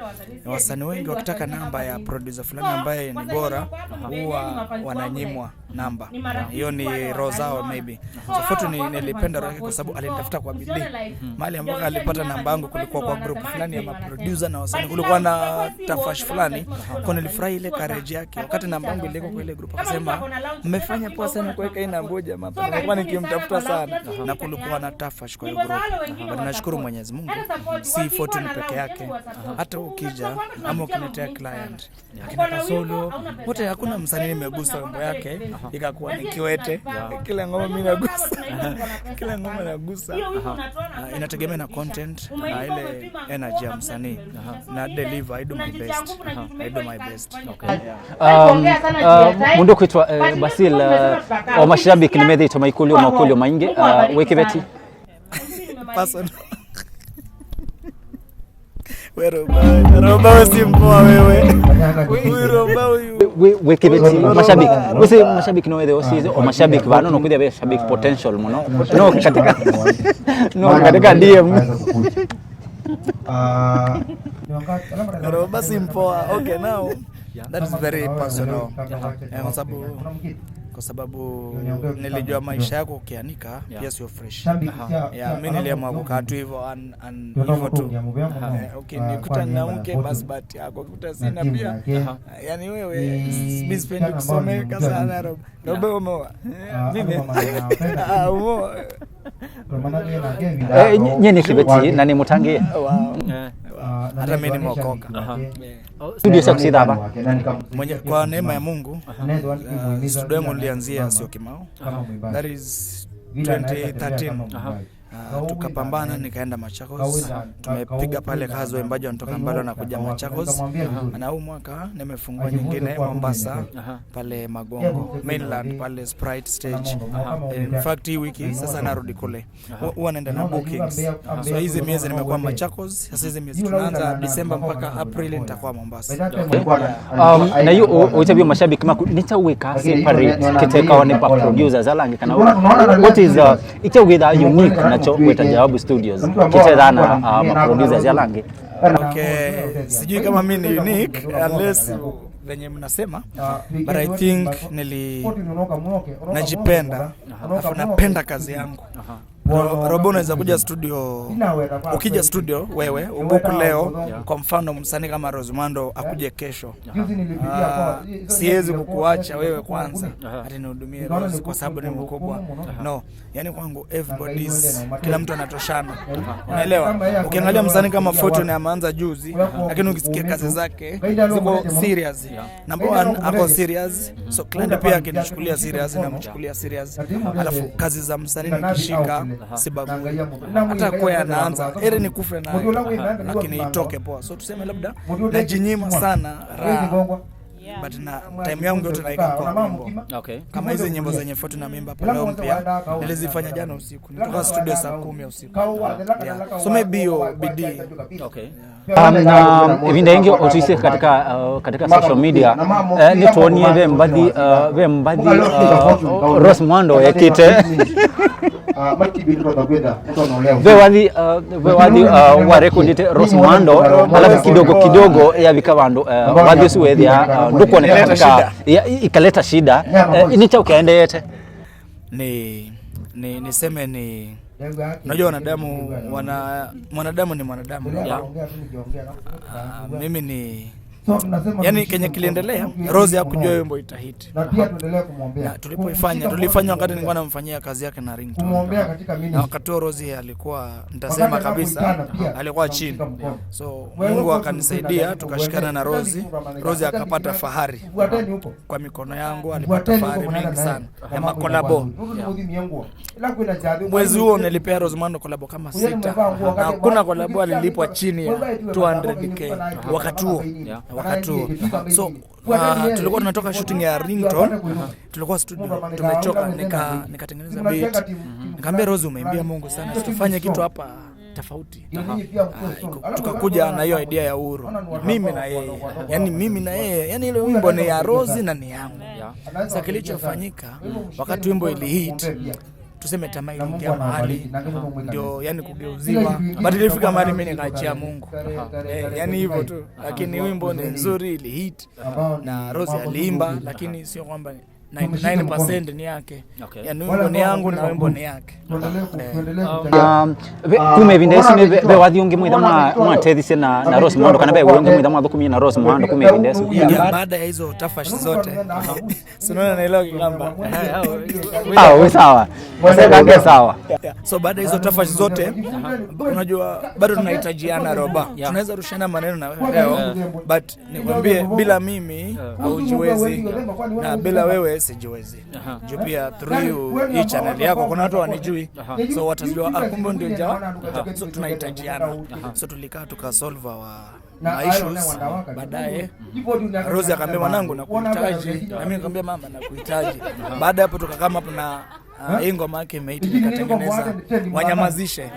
Wasanii wengi wakitaka namba ya producer fulani ambaye ni bora, aha, huwa wananyimwa namba. Hiyo ni roho zao maybe. So Fortune ni, nilipenda roho yake kwa sababu alinitafuta kwa bidii. Mahali ambako alipata namba yangu kulikuwa kwa group fulani ya maproducer na wasanii. Kulikuwa na tafash fulani. Kwa nilifurahi ile courage yake. Wakati namba yangu ilikuwa kwa ile group, akasema, "Mmefanya poa sana kuweka hii namba huyu jamaa." Nilikuwa nikimtafuta sana. Na kulikuwa na tafash kwa hiyo group. But nashukuru Mwenyezi Mungu. Si Fortune peke yake. Hata ukija ama ukiniletea client, akina Kasolo, wote, hakuna msanii nimegusa wimbo yake ikakuwa ni kiwete. Kila ngoma mimi nagusa. Kila ngoma nagusa. Ah, inategemea na content na ile energy ya msanii. Na deliver, I do my best. I do my best. Okay. Um, uh, mũndũ kwĩtwa, eh, Basil, uh, o mashabiki nĩmethĩĩtwe maikũlyo makũlyo maingĩ, uh, wĩ kĩveti? Personal. We Roba, Roba, we si mpoa wewe. Huyu Roba huyu. Wĩ, wĩ kĩveti, mashabiki. Ũsĩ mashabiki no wethe ũsĩ, o mashabiki vano no kwĩthĩa ve shabiki potential mũno. No katika, no katika D M. Roba si mpoa. Okay, now that is very personal. Eh, kwa sababu, kwa sababu nilijua maisha yako ukianika, yeah, pia sio fresh. Aha. Yeah, mimi niliamua kukaa tu hivyo, an, an, hivyo tu. Aha. Eh, okay, nikuta na mke basi, bahati yako, kuta sina pia. Aha. Yani wewe, mimi sipendi kusomeka sana, Roba. Roba, umeoa? Mimi? Ah, umeoa. Eh, nye, nye nĩ kĩveti na nĩ mũtangĩĩe. Wow. Eh. Hata mimi nimeokoka. Aha. Eh. Studio syaku syĩ va? Mwenye, kwa neema ya Mungu, uh, studio yangu nilianzia Syokimau. Aha. That is twenty thirteen. Aha. Uh, tukapambana, nikaenda Machakos. Tumepiga pale kazi, waimbaji wanatoka mbali wanakuja Machakos. Aha. Na huu mwaka nimefungua nyingine Mombasa, aha, pale Magongo, mainland, pale Sprite Stage. Aha. In fact, hii wiki sasa narudi kule. Aha. Hu-, huwa naenda na bookings. Aha. So hizi miezi nimekuwa Machakos, sasa hizi miezi tunaanza December mpaka April nitakuwa Mombasa. Okay. Um, na yu ũ-, ũitavyo mashabiki maku, nĩ kyaũ wĩkaa separate kĩtekawa nĩ ma producers ala angĩ kana what is, uh, nĩ kyaũ wĩthaa unique nakyo wĩta Jawabu Studios kĩtethaa na, uh, ma producers ala angĩ? Okay, sijui kama mimi ni unique unless venye mnasema, but I think nili-, najipenda, alafu napenda kazi yangu. Aha. Ro-, Robo, unaweza kuja studio, ukija studio wewe, ubuku leo, yeah, kwa mfano msanii kama Rosemando akuje kesho. Aha. Ah, siwezi kukuacha wewe kwanza, aha, ati nihudumie Rose kwa sababu ni mkubwa. Aha. No, yani kwangu everybody is, kila mtu anatoshana. Aha. Unaelewa? Ukiangalia msanii kama Fortune ameanza juzi, lakini ukisikia kazi zake ziko serious. Yeah. Number one, ako serious. So client pia akinichukulia serious, namchukulia serious. Alafu kazi za msanii nikishika, sibagui. Hata kwa anaanza, heri nikufe nayo, lakini itoke poa. So tuseme labda najinyima sana raha. But na time yangu yote naika kwa wimbo. Okay. Kama hizi nyimbo zenye Fortune ameimba pale mpya, nilizifanya jana usiku. Nilitoka studio saa kumi ya usiku. Yeah. So maybe hiyo bidii. Okay. Um, na ĩvinda yĩngĩ ũtwĩsĩ katika, uh, katika social media, eh, nĩtwonie ve mbathi, uh, ve mbathi, uh, Rose Muhando ekĩte. Ve wathi, uh, ve wathi, uh, warekondĩte Rose Muhando, alafu kidogo kidogo yavika vandũ, uh, wathi ũsu wethĩa, uh, ndũkwoneka katika, ya, i-, ikaleta shida. Eh, nĩ kyaũ kyaendeete? Ni, ni, niseme ni, unajua wanadamu, wana-, mwanadamu ni mwanadamu. Yeah. Ah, mimi ni, yani kenye kiliendelea, Rose hakujua hiyo wimbo itahit. Na tulipoifanya, tulifanya wakati nilikuwa namfanyia kazi yake na Ringtone. Na wakati huo Rose alikuwa, nitasema kabisa, alikuwa chini. So Mungu akanisaidia, tukashikana na Rose. Rose akapata fahari. Kwa mikono yangu alipata fahari mingi sana ya makolabo. Mwezi huo nilipea Rose Muhando kolabo kama sita. Na hakuna kolabo alilipwa chini ya two hundred K wakati huo. Yeah. Wakati huo. So, uh, tulikuwa tunatoka shooting ya Ringtone. Tulikuwa studio, tumechoka, nika-, nikatengeneza beat. Nikamwambia Rose, "Umeimbia Mungu sana, tufanye kitu hapa." tofauti. Ah, iko- tukakuja na hiyo idea ya uhuru, mimi na yeye, yani mimi na yeye, yani ile wimbo ni ya Rose na ni yangu. Sasa kilichofanyika, wakati wimbo ili hit, tuseme tamaa iliingia mahali, ndio yani kugeuziwa, but ilifika mahali mimi nikaachia Mungu. Eh, yani hivyo tu, lakini wimbo ni nzuri, ili hit na Rose aliimba, lakini sio kwamba ninety-nine percent ni yake. Okay. Yani wimbo ni yangu na wimbo ni yake. Eh. Um, ve- kuma ĩvinda ĩsu nĩ ve- ve wathi ũngĩ mwĩtha mwa- mwatethisye na, na Rose Muhando, kana ve ũngĩ mwĩtha mwathũkũmie na Rose Muhando kuma ĩvinda ĩsu? Yeah, baada ya hizo tafash zote, sinaona naelewa Kigamba. Ah, we sawa. Wasekange sawa. Yeah. So baada ya hizo tafash zote, unajua bado tunahitajiana, Roba. Yeah. Tunaweza rushana maneno na wewe leo, but nikwambie, bila mimi haujiwezi, na bila wewe sijiwezi. Juu pia through you, hii channel yako, kuna watu wanijui, so watajua, ah, kumbe ndio Jawa. So tunahitajiana. So tulikaa tukasolve our ma issues. Baadaye Rose akaambia, "Mwanangu, nakuhitaji." Na mimi nikamwambia, "Mama, nakuhitaji." Baada ya hapo tukakaa hapo na, ah, hii ngoma yake imeita, nikatengeneza Wanyamazishe.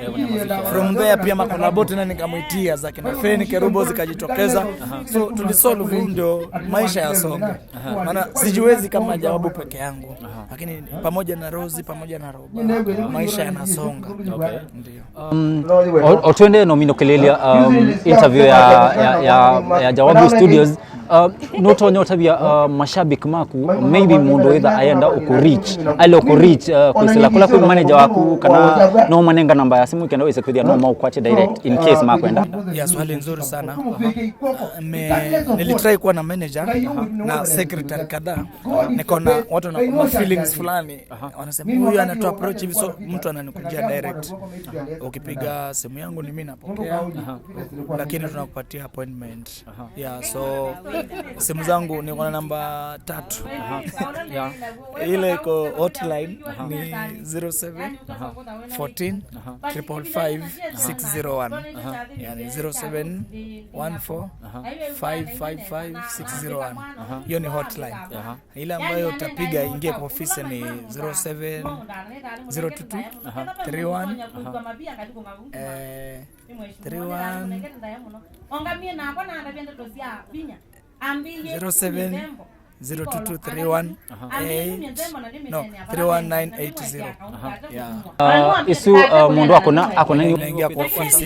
From there pia makolabo tena nikamwitia, za kina Feni Kerubo zikajitokeza. So tulisolve, ndio maisha yasonga. Maana sijiwezi kama Jawabu peke yangu, lakini pamoja na Rose, pamoja na Roba, maisha yanasonga. Ndio. Um, o- o twende no minũkĩlĩlya, um, interview ya, ya, ya, ya Jawabu Studios. Uh, nũtonya ũtavya, uh, mashabiki maku, maybe mũndũ wĩtha ayenda ũkũreach, aile ũkũreach, uh, kwĩsĩla kũla kwĩ manager waku, kana no ũmanenga namba ya simu kenda wĩse kwĩthĩa no maũkwatye direct in case makwenda? Yeah, swali nzuri sana. Me, nilitry kuwa na manager na secretary kadhaa, nikaona watu wana feelings fulani. Wanasema, "Huyu anatoa approach hivi," so mtu ananikujia direct. Ukipiga simu yangu ni mimi napokea, lakini tunakupatia appointment. Yeah, so simu zangu niko na namba tatu. Yeah. Ile iko hotline ni zero seven fourteen triple five six zero one. Yani zero seven one four five five five six zero one. Hiyo ni hotline. Ile ambayo utapiga ingie kwa ofisi ni zero seven zero two two three one, eh, three one, zero seven zero two two three one eight, no, three one nine eight zero. Yeah. Uh, isu, uh, mũndũ akũna akũna ni Naingia kwa ofisi.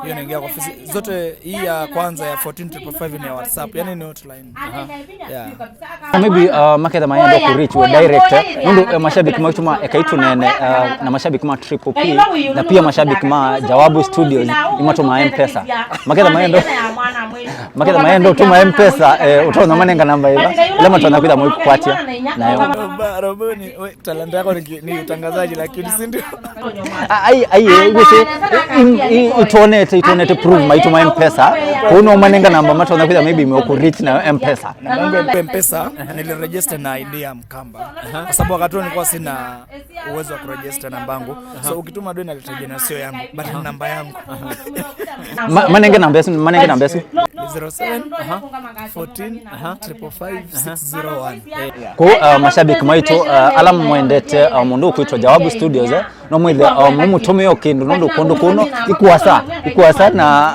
Hiyo naingia kwa ofisi. Zote hii ya kwanza ya fourteen triple five ni ya WhatsApp. Yani ni hotline. Yeah. Maybe, uh, maketha mayenda kũreach we direct, eh, nũndũ, eh, mashabiki maitũ ma Ekai Tũneene, uh, na mashabiki ma Triple P, na pia mashabiki ma Jawabu Studios, nĩmatũmaa M-Pesa. Maketha mayenda, maketha mayenda ũtũma M-Pesa, eh, ũtonya manenga namba ĩla, ĩla matonya kwĩtha mũikũkwatya nayo. Roba, Roba ni, we, talanta yako ni ki- ni utangazaji, lakini si ndio? A- ai ai eh, wĩsĩ, i- i- itwonete itwonete proof maitũ ma M-Pesa. Kũu no manenga namba matonya kwĩtha maybe meũkũreach nayo M-Pesa. Namba yangu ya M-Pesa niliregister na I D ya Mkamba, kwa sababu wakati huo nilikuwa sina uwezo wa kuregister namba yangu. So ukituma do inalitaja na sio yangu, but ni namba yangu. Ma- manenge namba ĩsu, manenge namba ĩsu. Zero seven fourteen triple five six zero one. Kũu, uh, mashabiki maitũ, uh, ala mwendete, uh, mũndũ ũkwĩtwa Jawabu Studios, eh, no mwĩthe, uh, mũmũtũmĩe o kĩndũ nũndũ kũndũ kũno ikuasa, ikuasa na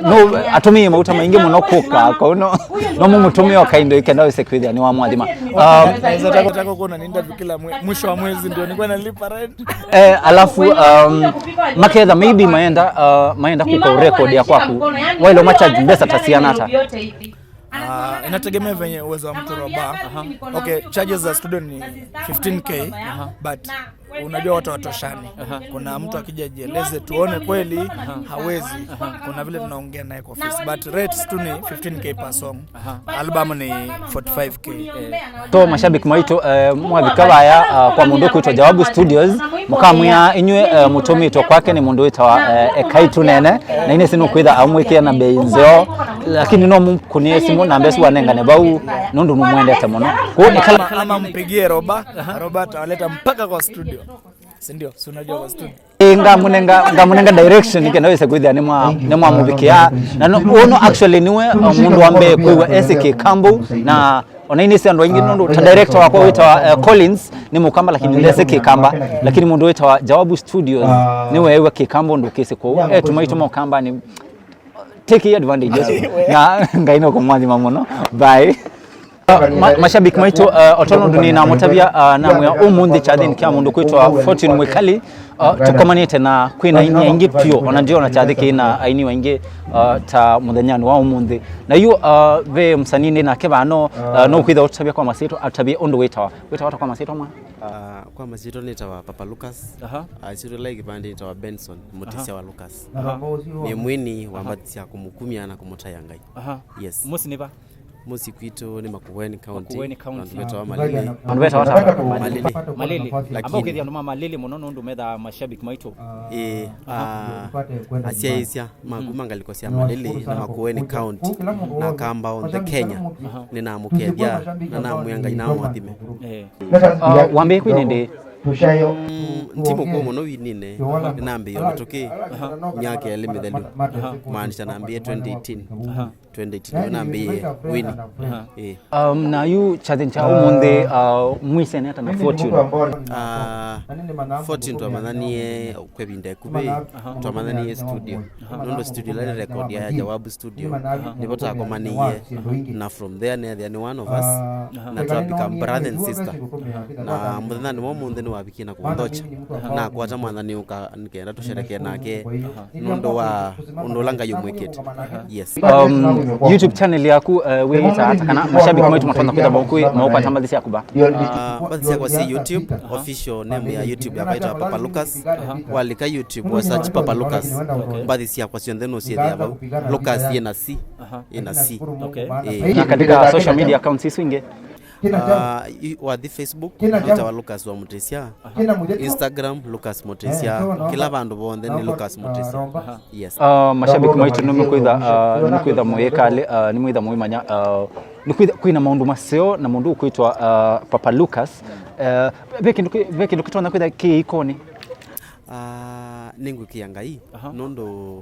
no atũmĩie mauta maingĩ mũno kũka kũu no, no mũmũtũmĩe o kaindo ikenda wĩse kwĩthĩa nĩ wa mwathima. Um, Naweza taka taka kuona ni interview kila mwe- mwisho wa mwezi ndio nilikuwa nalipa rent. Eh, alafu, um, maketha maybe mayenda, uh, mayenda kũka record ya kwaku, waile macharge mbesa ta siana ata? Ah, inategemea venye uwezo wa mtu, Roba. Okay, charges za studio ni fifteen K, but unajua watu watoshani. Kuna mtu akija jieleze tuone kweli hawezi. Kuna vile tunaongea naye kwa ofisi, but rates tu ni fifteen K per song. Album ni forty-five K. To mashabiki maitũ, eh, mwavika vaya, ah, kwa mũndũ ũkwĩtwa Jawabu Studios, mũkamwĩa inyw'ĩ, eh, mũtũmĩtwe kwake nĩ mũndũ wĩtawa, eh, Ekai Tũneene, na inĩ sinu kwĩtha amwĩkĩa na bei nzeo, lakini no mũkũnĩe simũ namba ĩsu wanengane vau nũndũ nũmwendete mũno. Kũu nĩ kala Ama, ama mpigie Roba, Roba atawaleta mpaka kwa studio. Si ndio? Si unajua kwa studio. Ĩ, ngamũnenga, ngamũnenga direction nĩkenda wĩse kwĩthĩa nĩ mwa, nĩ mwamũvikĩa. Na no, ũno actually nĩwe, uh, mũndũ wa mbee kwĩw'a esĩ kĩkambo na Ona inĩ sya andũ aingĩ nũndũ ta director wakwa wĩtawa, eh, Collins nĩ Mũkamba, lakini ndesĩ Kĩkamba, lakini mũndũ wĩtawa Jawabu Studios nĩweew'a Kĩkamba ũndũ ũkĩsĩ kũu. Etu maitũ ma Ũkambanĩ, take advantage ũsu. Na Ngai nũkũmwathima mũno. Bye. Uh, ma-, mashabiki maitũ, uh, o tondũ nĩnamũtavya, uh, namwĩa ũmũnthĩ kyathĩnĩ kya mũndũ kwĩtwa Fortune Mwĩkali, uh, tũkomanĩte na kwĩna aini aingĩ vyũ, ona ndiona kyathĩ kĩna aini aingĩ, uh, ta mũthenyanĩ wa ũmũnthĩ. Na yu, uh, ve mũsanii ndĩ nake vano, uh, nũkwĩtha ũtavya kwa masyĩtwa, atavye ũndũ wĩtawa. Wĩtawa ata kwa masyĩtwa ma? Ah, kwa masyĩtwa nĩtawa Papa Lucas. Aha. Ah, syĩtwa la kĩvandĩ nĩtawa Benson, mũtĩsya wa Lucas. Aha. Nĩ mwini wa mbathi sya kũmũkumya na kũmũtaĩa Ngai. Aha. Yes. Mũsyĩ nĩ va? Mũsyĩ kwitũ nĩ Makueni County. Makueni County. Vandũ vetawa Malili. Vandũ vetawa ata? Malili. Malili. Lakini ambao ũkĩthĩa andũ ma Malili mũno nũndũ methaa mashabiki maitũ. Ĩĩ, ah, asyaĩĩsya ma kuma ngalĩko sya Malili na Makueni County na Kamba onthe Kenya. Aha. Nĩnamũkethya na namwĩa Ngai namũathime. Eh. Uh, wambĩĩe kwina ĩndĩĩ? Mm, nti mũkũũ mũno wininĩ, nĩnambĩĩe o mĩtũkĩ myaka ĩlĩ mĩthelu. Aha. Kumaanisha nambĩĩe twenty eighteen. Aha. Twenty eighteen nĩyo nambĩĩe wini. Aha. Ĩĩ. Um, na yu kyathĩnĩ kya ũmũnthĩ, uh, mwĩsene ata na Fortune? Ah, Fortune twamanyanie kwa ĩvinda ĩkuvĩ, twamanyanie studio. Nũndũ studio ĩla nĩ record ya Jawabu Studio, nĩvo twakomanĩie, na from there nĩethĩa nĩ one of us, na twa become brother and sister. Na mũthenyanĩ wa ũmũnthĩ nĩwavikie na kũnthokya, nakwata mwathani ũka nĩkenda tũsherekee nake nũndũ wa ũndũ ũla Ngai ũmwĩkĩte. Yes. Um, YouTube channel yaku, uh, wĩĩta ata, kana mashabiki maitũ matonya kwĩtha maũkwata mbathi syaku va? Ah, mbathi syakwa syĩ YouTube, official name ya YouTube yakwa ĩtawa Papa Lucas. Walika YouTube, wa search Papa Lucas. Mbathi syakwa syonthe nũsyĩthĩa vau. Lucas yĩna C. Aha. Yĩna C. Okay. Ĩĩ. Na katika social media accounts isu ingĩ? Ah, i-, wathi Facebook, wĩtawa Lucas wa Mũtĩsya. Instagram, Lucas Mũtĩsya. Kĩla vandũ vonthe nĩ Lucas Mũtĩsya. Aha. Yes. Ah, mashabiki maitũ nĩmũkwĩtha, ah, nĩmũkwĩtha mũyĩkalĩ, ah, nĩmwĩtha mũimanya, ah, nĩkwĩtha, kwĩna maũndũ maseo na mũndũ ũkwĩtwa, ah, Papa Lucas. Ah, ve kĩndũ kĩ-, ve kĩndũ kĩtonya kwĩtha kĩ ikonĩ? Ah, nĩngwĩkĩa Ngai, aha, nũndũ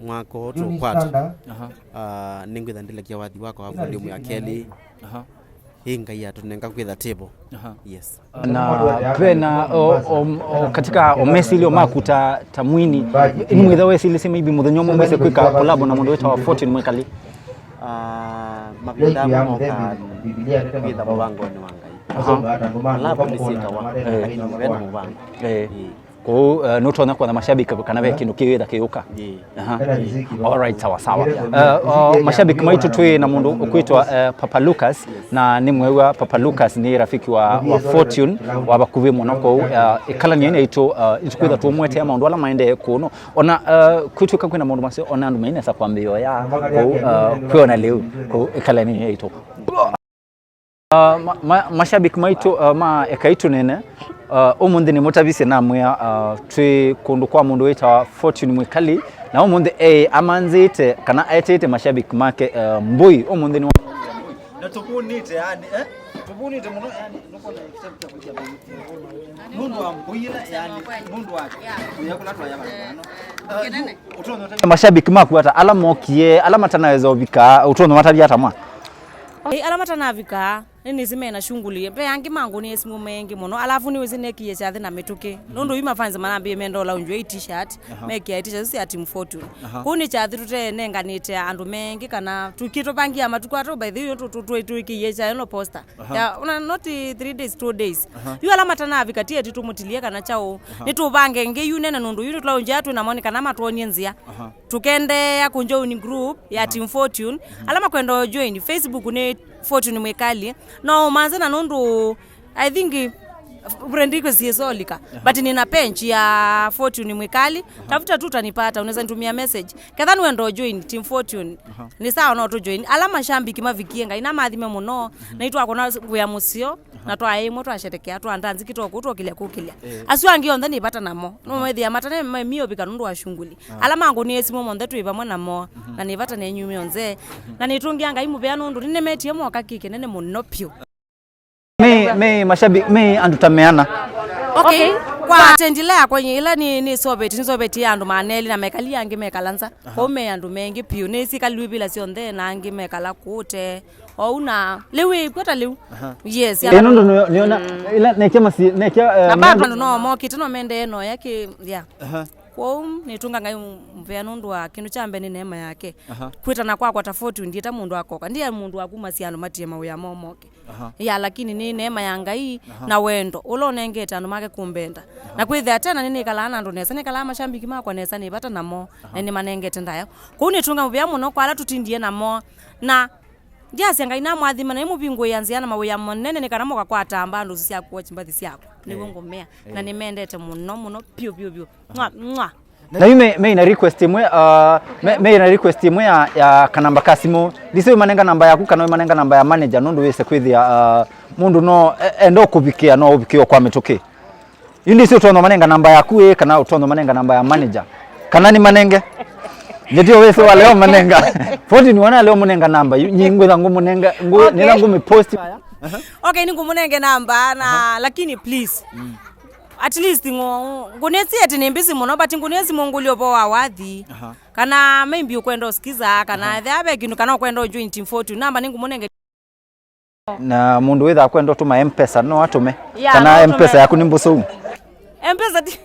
mwaka ũũ tũkwata. Aha. Ah, nĩngwĩtha ndĩlekya wathi wakwa wa volume ya kelĩ. Aha. Ĩ Ngai atũnenga kwĩtha table. Aha. Yes. Na vena, o, o, o, katika o mesilyo maku ta, ta mwini, nĩwĩtha wesilisye maybe mũthenya ũmwe mwĩse kwĩka collab na mũndũ wĩtawa Fortune Mwĩkali? Ah, mavinda amwe moka kwĩtha mũvangonĩ wa Ngai. Aha. Collab nĩsyĩkawa, eh, vena mũvango. Eh. Ĩĩ. Kwoou, eh, nũtonya kwona mashabiki kana ve kĩndũ kĩwĩtha kĩyũka? Ĩĩ. Aha. Alright, sawa sawa. Eh, oh, mashabiki maitũ twĩ na mũndũ ũkwĩtwa, eh, Papa Lucas, na nĩ mwĩw'a Papa Lucas nĩ rafiki wa, wa Fortune wa vakuvĩ mũno, kwoou, eh, ĩkalany'e naitũ, eh, nĩtũkwĩtha tũmũetea maũndũ ala maendee kũno. Ona, eh, kwĩtw'ĩka kwĩna maũndũ maseo, ona andũ mainesa kwambĩĩa ũya, kwoou, eh, kwĩona lĩu, kwoou ĩkalany'e naitũ. Uh, ma, ma, mashabiki maitũ, uh, ma Ekai Tũneene, uh, ũmũnthĩ nĩmũtavisye namwĩa, uh, twĩ kũndũ kwa mũndũ wĩtawa Fortune Mwĩkali, na ũmũnthĩ e amanzĩte kana etĩte mashabiki make, uh, mbũi. Ũmũnthĩ nĩ wa na tũvunĩte yani, eh? Tũvunĩte mũno yani, nũkona kĩtabu kya kũikia mbũi. Nũndũ wa mbũi ĩla yani, nũndũ wa kũya kũla twaya vandũ vano. Uh, yu, ũtonya ũtavya mashabiki maku ata, ala mokie, ala matanaweza ũvika, ũtonya matavya ata mwa? Ĩĩ, ala matanavika, nĩnĩsĩ mena shughuli. Ve angĩ mangũnĩe simũ maingĩ mũno, alafu nĩwĩsĩ nekie kyathĩ na mĩtũkĩ. Nũndũ yu mafans manambĩie menda ũla ũnjua i t-shirt, aha, mekia i t-shirt sya Team Fortune. Aha. Kũu nĩ kyathĩ tũtenenganĩte andũ maingĩ kana tũkĩtũvangia matukũ atũ, by the way, tũ-, tũ-, tũ-, twĩkĩie kyaĩ no poster. Aha. Ya, ona not three days, two days. Aha. Yu ala matanavika ti eti tũmũtilie kana kyaũ. Aha. Nĩtũvange ĩngĩ yu nene nũndũ yu nĩtũlaũnjĩa twĩ namo nĩ kana matwonie nzĩa. Aha. Tũkendeea kũjoin group ya, aha, Team Fortune. Mhm. Ala makwenda ũjoin, Facebook nĩ Fortune Mwĩkali. No ũmanze na nũndũ, I think, friend request is all ika. Aha. But nina page ya Fortune Mwĩkali. Aha. Tafuta tu utanipata, unaweza nitumia message. Ketha nĩwenda ũjoin Team Fortune. Aha. Nĩ sawa no tũjoin. Ala mashambiki mavikie Ngai na mathime mũno. Mhm. Na itwakona wĩa mũseo. Aha. Na twaĩ ĩmwe twasherekea, twandanzi kitoko, twokĩlya kũkĩlya. Eh. Asu angĩ onthe nĩ vata namo. No, aha, methĩa matane me-, mio vika nũndũ wa shughuli. Ah. Ala mangũnĩe simũ monthe twĩ vamwe namo. Mhm. Na nĩ vata nenyu myonthe. Mhm. Na nĩtũngĩa Ngai mũvea nũndũ nĩnemetie mwaka kĩ kĩnene mũno pyũ. Me, me mashabiki, me andũ ta meana. Okay. Okay. Kwa attend ĩla yakwa ĩla nĩ, nĩ soveti, nĩ soveti ya andũ maneli na mekali angĩ mekala nza. Aha. Kwa me andũ mengĩ pyũ. Nĩ sikali vila syonthe na angĩ mekala kũte. ou na lĩu ĩkw'o ta lĩu. Aha. Yes, ya. Ĩ, nũndũ nĩo-, nĩona, ila nekya masi-, nekya, eh, na bado nũndũ andũ no mokĩte no mendee no ya kĩ, ya. Aha. Kwoou nĩtũnga Ngai mũvea nũndũ wa kĩndũ kya mbee nĩ neema yake. Aha. Kwĩtana kwakwa ta forty ndiĩta mũndũ akoka. Ndiĩta mũndũ wa kuma syandũ matie mawĩa moo moke. Aha. Ya, lakini nĩ neema ya Ngai, aha, na wendo ũla ũnengete andũ make kũmbenda. Aha. Na kwĩthĩa tena nĩnĩkalaa na andũ nesa, nĩkalaa mashambiki makwa nesa, nĩ vata namo, aha, na nĩmanengete ndaĩa. Kwoou nĩtũnga mũvea mũno kwa ala tũtindie namo. Na ndyasya Ngai namwathima na imũvingũĩa nzĩa na mawĩa manene nĩ kana mũkakwata mbandũ sya kuochi mbathi syakwa. Nĩw'o, eh, ngũmea. Na, eh, nĩmendete mũno mũno vyũ vyũ vyũ. Mwa, mwa. Na yu me, me na request ĩmwe, uh, me, me na request ĩmwe ya, ya kanamba ka simũ. Ndisĩ wĩmanenga namba yaku kana wĩmanenga namba ya manager nũndũ wĩse kwĩthĩa, uh, mũndũ no, e-, enda ũkũvikĩa, no ũvikĩo kwa mĩtũkĩ. Yu ndisĩ ũtonya ũmanenga namba yaku ĩ kana ũtonya ũmanenga namba ya manager. Kana nĩ manenge. Nĩtio wĩse wa leo manenga. Forty nĩ wana leo mũnenga namba. Yu, nyi ngwĩtha ngũmũnenga, ngũ-, nĩtha ngũmĩ post. Okay, nĩngũmũnenge namba na, aha, lakini please. Mm. At least ngũ-, ngũnĩsĩ ati nĩ mbisi mũno, but ngũnĩsĩ mũngũlyo ũvoo wa wathi. Aha. Kana maybe ũkwenda ũsikiza, kana, aha, ethĩa ve kĩndũ kana ũkwenda ũjoin Team forty. Namba nĩngũmũnenge. Na mũndũ wĩthaa kwenda ũtũma M-Pesa, no atũme? Yeah, kana no atũme. M-Pesa yaku nĩ mbũsũu? M-Pesa ti,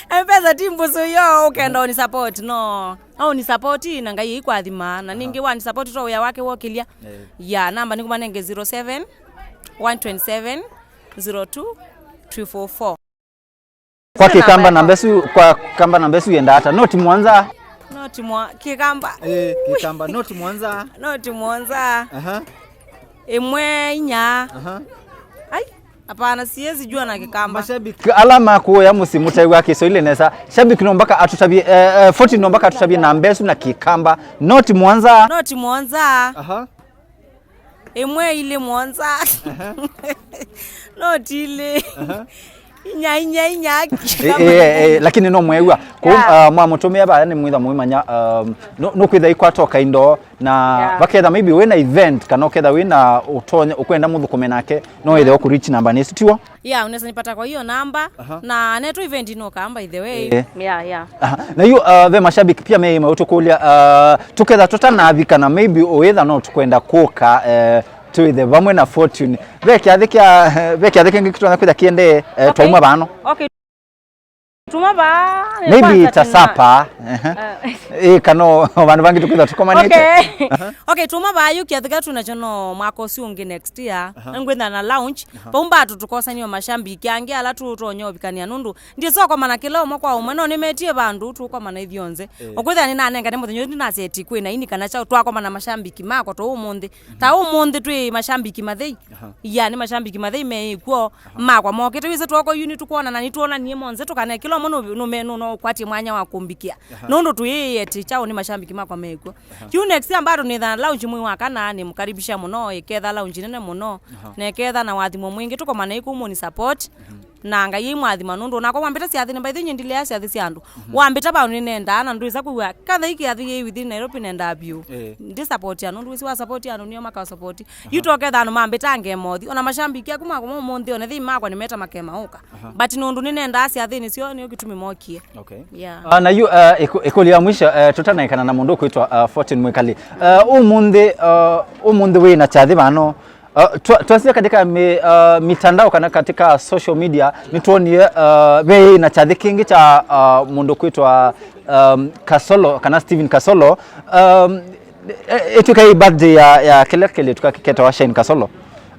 M-Pesa ti mbũsũu yo, ũkenda ũni support, no. No ũni support na Ngai ĩikwathima, na, aha, ningĩ wani support to wĩa wake wokĩlya. Eh. Ya, namba nĩkũmanenge zero seven, one twenty seven, zero two, two four four. Kwa Kĩkamba namba ĩsu, kwa Kĩkamba namba ĩsu yenda ata? Noti mũonza. Noti mwa-, Kĩkamba. Eh, Kĩkamba, noti mũonza. Noti mũonza. Aha. Ĩmwe inya. Aha. Ai, hapana, siwezi jua na Kĩkamba. Mashabiki. Ala makũya mũsyĩ mũtew'a Kiswahili nesa. Shabiki no mpaka atũtavye, eh, eh, forty no mpaka atũtavye namba ĩsu na Kĩkamba. Noti mũonza. Noti mũonza. Aha. Ĩmwe ilĩ mũonza. Aha. Noti ilĩ. Aha. Inya, inya, inya. Eh, eh, eh, lakini no mwew'a. Kũ, yeah, ah, mwamũtũmĩa vaya nĩ mwĩtha mũimanya, um, no, no kwĩtha ikwata o kaindo na, yeah, vaketha maybe wĩna event kana ũketha wĩna ũtonya ũkwenda mũthũkũme nake no wĩthe ũkũ reach namba nĩsu tiwo? Yeah, unaweza nipata kwa hiyo namba. Aha. Na neto event inoka, by the way. Eh. Yeah, yeah. Aha. Na yu, uh, ve mashabiki pia me maũtũkũlya, uh, tũketha tũtanavika na maybe ũĩtha no tũkwenda kũka, eh, twĩthe vamwe na Fortune. Ve kĩathĩ kya, ve kĩathĩ kĩngĩ kĩtonya kwĩtha kĩendee, eh, okay, twauma vano. Okay. Tuma vaa, maybe ta supper. Ehe. Eh. Eh, kana vandũ vangĩ tũkwĩtha tũkomanĩte. Okay. Aha. Okay, tuma vaa yu kĩathĩ kĩu nakyo no mwaka ũsu ũngĩ next year. Aha. Ngwĩtha na lounge. Aha. Vau mbaa tũkosanie mashambiki angĩ ala tũtonya ũvikania nũndũ ndĩsokomana kĩla ũmwe kwa ũmwe, no nĩmetie vandũ tũkomana ithyonthe. Eh. Ũkwĩthĩa nĩnanengane mũthenya ũyũ ndinaseti kwĩna ini kana kyaũ twakomana mashambiki makwa to ũmũnthĩ. Mhm. Ta ũmũnthĩ twĩ mashambiki mathei. Aha. Ya, nĩ mashambiki mathei meĩkw'o. Aha. Makwa mokĩte wĩsĩ twoko yu nĩtũkwonana, nĩtwonanie monthe tũkane kĩla ũmwe nũ-, nũme-, nũ-, no ũkwatie mwanya wa kũmbikĩa. Aha. Nũndũ twĩĩete kyaũ nĩ mashambiki makwa meĩkw'o. Aha. Yu next year bado nĩtha lounge mwei wa kana, nĩmũkaribisha mũno, ĩketha lounge nene mũno. Aha. Na ĩketha na wathimo mwingĩ, tũkomane ĩkũmũni support. Mhm. Na Ngai aimwathima nũndũ onakwa wambĩta syathĩnĩ, by the way, nyie ndilea syathĩ sya andũ. Mhm. Wambĩta vau nĩnendaa, na ndwĩsa kwĩw'a, katha ĩkĩ yathĩ yĩ within Nairobi nendaa vyũ. Eh. Ndi support ya nũndũ wĩsĩ wa support ya andũ nĩo maka support. Aha. Yu toketha andũ mambĩta ngemothi, ona mashambiki aku makwa ũmũnthĩ, ona thĩ makwa nĩmeta makema ũka. Aha. But nũndũ nĩnendaa syathĩnĩ syoo, nĩyo kĩtumi mokie. Okay. Yeah. Ah, na yu, ah, ĩkũ-, ĩkũlyo ya mwisho, eh, tũtanaĩkana na mũndũ ũkwĩtwa, ah, Fortune Mwikali. Ah, ũmũnthĩ, ah, ũmũnthĩ wĩ na kyathĩ vano. Ah, twa-, twasya katika mi-, ah, mitandao kana katika social media, nĩtwonie, ah, ve na kyathĩ kĩngĩ kya, ah, mũndũ ũkwĩtwa, um, Kasolo, kana Steven Kasolo. Um, e-, ĩtwĩka ĩ birthday ya, ya kĩla kĩlĩtu kake ketawa Shine Kasolo.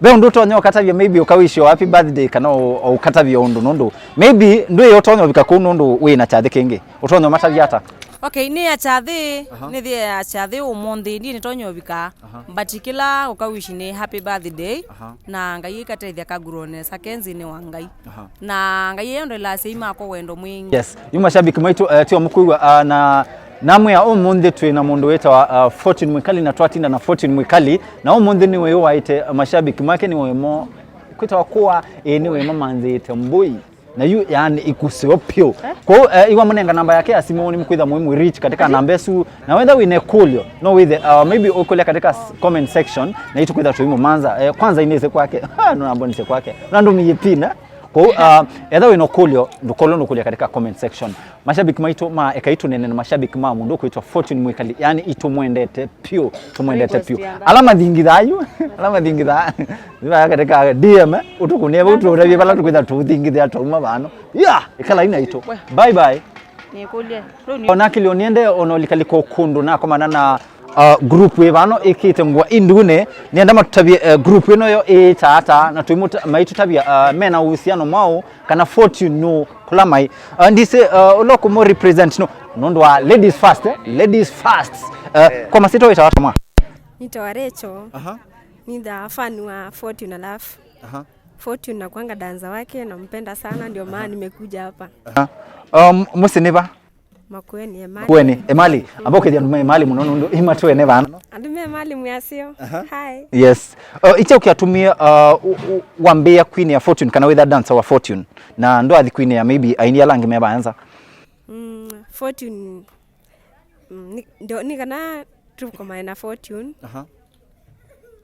Ve ũndũ ũtonya ũkatavya, maybe ũkawishiwa happy birthday, kana ũ-, ũkatavya ũndũ nũndũ maybe ndwĩ ũtonya ũvika kũu nũndũ wĩ na kyathĩ kĩngĩ. Ũtonya ũmatavya ata? Okay, nĩ ya kyathĩ, aha, nĩ thĩ ya kyathĩ ũmũnthĩ, ndiĩ nĩtonya ũvika. Aha. But kĩla ũkawishi nĩ happy birthday. Aha. Na Ngai ĩkatethya kaguro nesa ke nzĩnĩ wa Ngai. Aha. Na Ngai ĩyo ndolela asyai makwa wendo mwingĩ. Yes. Yu mashabiki maitũ, eh, tio mũkwĩw'a, ah, na namwĩa ũmũnthĩ twĩ na mũndũ wĩtawa, ah, Fortune Mwikali, na twatinda na Fortune Mwikali, na ũmũnthĩ nĩwe waĩte mashabiki make nĩwe mo kwĩtawa kũa, ĩ, nĩwe mamanzĩte mbũi. Na yu, yani, ikusio pyo. Eh? Kwoou, eh, iwa mũnenga namba yake ya simũ nĩ mũkwĩtha mũimũ reach katika namba ĩsu. Na wetha wĩna ĩkũlyo, no wĩthe, uh, maybe ũkũlya katika s-, comment section, na itũkwĩtha tũimũmanza. Eh, kwanza inĩse kwake. Ha, no nambonise kwake. Na ndũmĩie pina. Kwoou, uh, etha wĩna ũkũlyo, ndũkolwe nũkũlya katika comment section. Mashabiki maitũ ma, ekai tũnene na mashabiki ma mũndũ ũkwĩtwa Fortune Mwikali, yani itũmwendete piũ, tũmwendete piũ. Ala mathingithaa yu, ala mathingithaa, nĩvaya katika D M, eh, ũtũkũnĩe vau tũtavye vala tũkwĩtha tũthingithia twauma vano. Yeah, ĩkalai naitũ. Bye bye. Nĩkũlye. Ona akili oniende ona ũlikalika ũkũndũ nakomana na, uh, group ĩ vano ĩkĩte ngũa indune. Nĩenda matũtavye, uh, group ĩno yo ĩĩta ata na tũimũta-, maitũtavya, uh, mena uhusiano mwaũ kana Fortune nũ kũla mai. Uh, ndisĩ, uh, ũla ũkũmũ represent no nũndũ wa ladies first, eh? Ladies first. Uh, kwa masito wĩtawa ata mwa? Nĩtawa Rachel. Aha. Nĩ the fan wa Fortune alafu. Aha. Fortune nakuanga dancer wake, nampenda sana, ndio maana nimekuja hapa. Aha. Um, mũsyĩ nĩ va? Makueni, Emali. Makueni, Emali. Amba ũkethia andũ me Emali mũno nũndũ imatwene vano. Andũ me Emali mwĩasyo. Aha. Hi. Yes. Uh, icha ũkĩatumie, uh, u-, u-, wambĩĩa Queen ya Fortune kana wĩtha dancer wa Fortune. Na ndwathi Queen ya maybe aini ala angĩ me vaanza. Mm, Fortune, mm, ni, ndo, ni kana tũkomane na Fortune. Aha.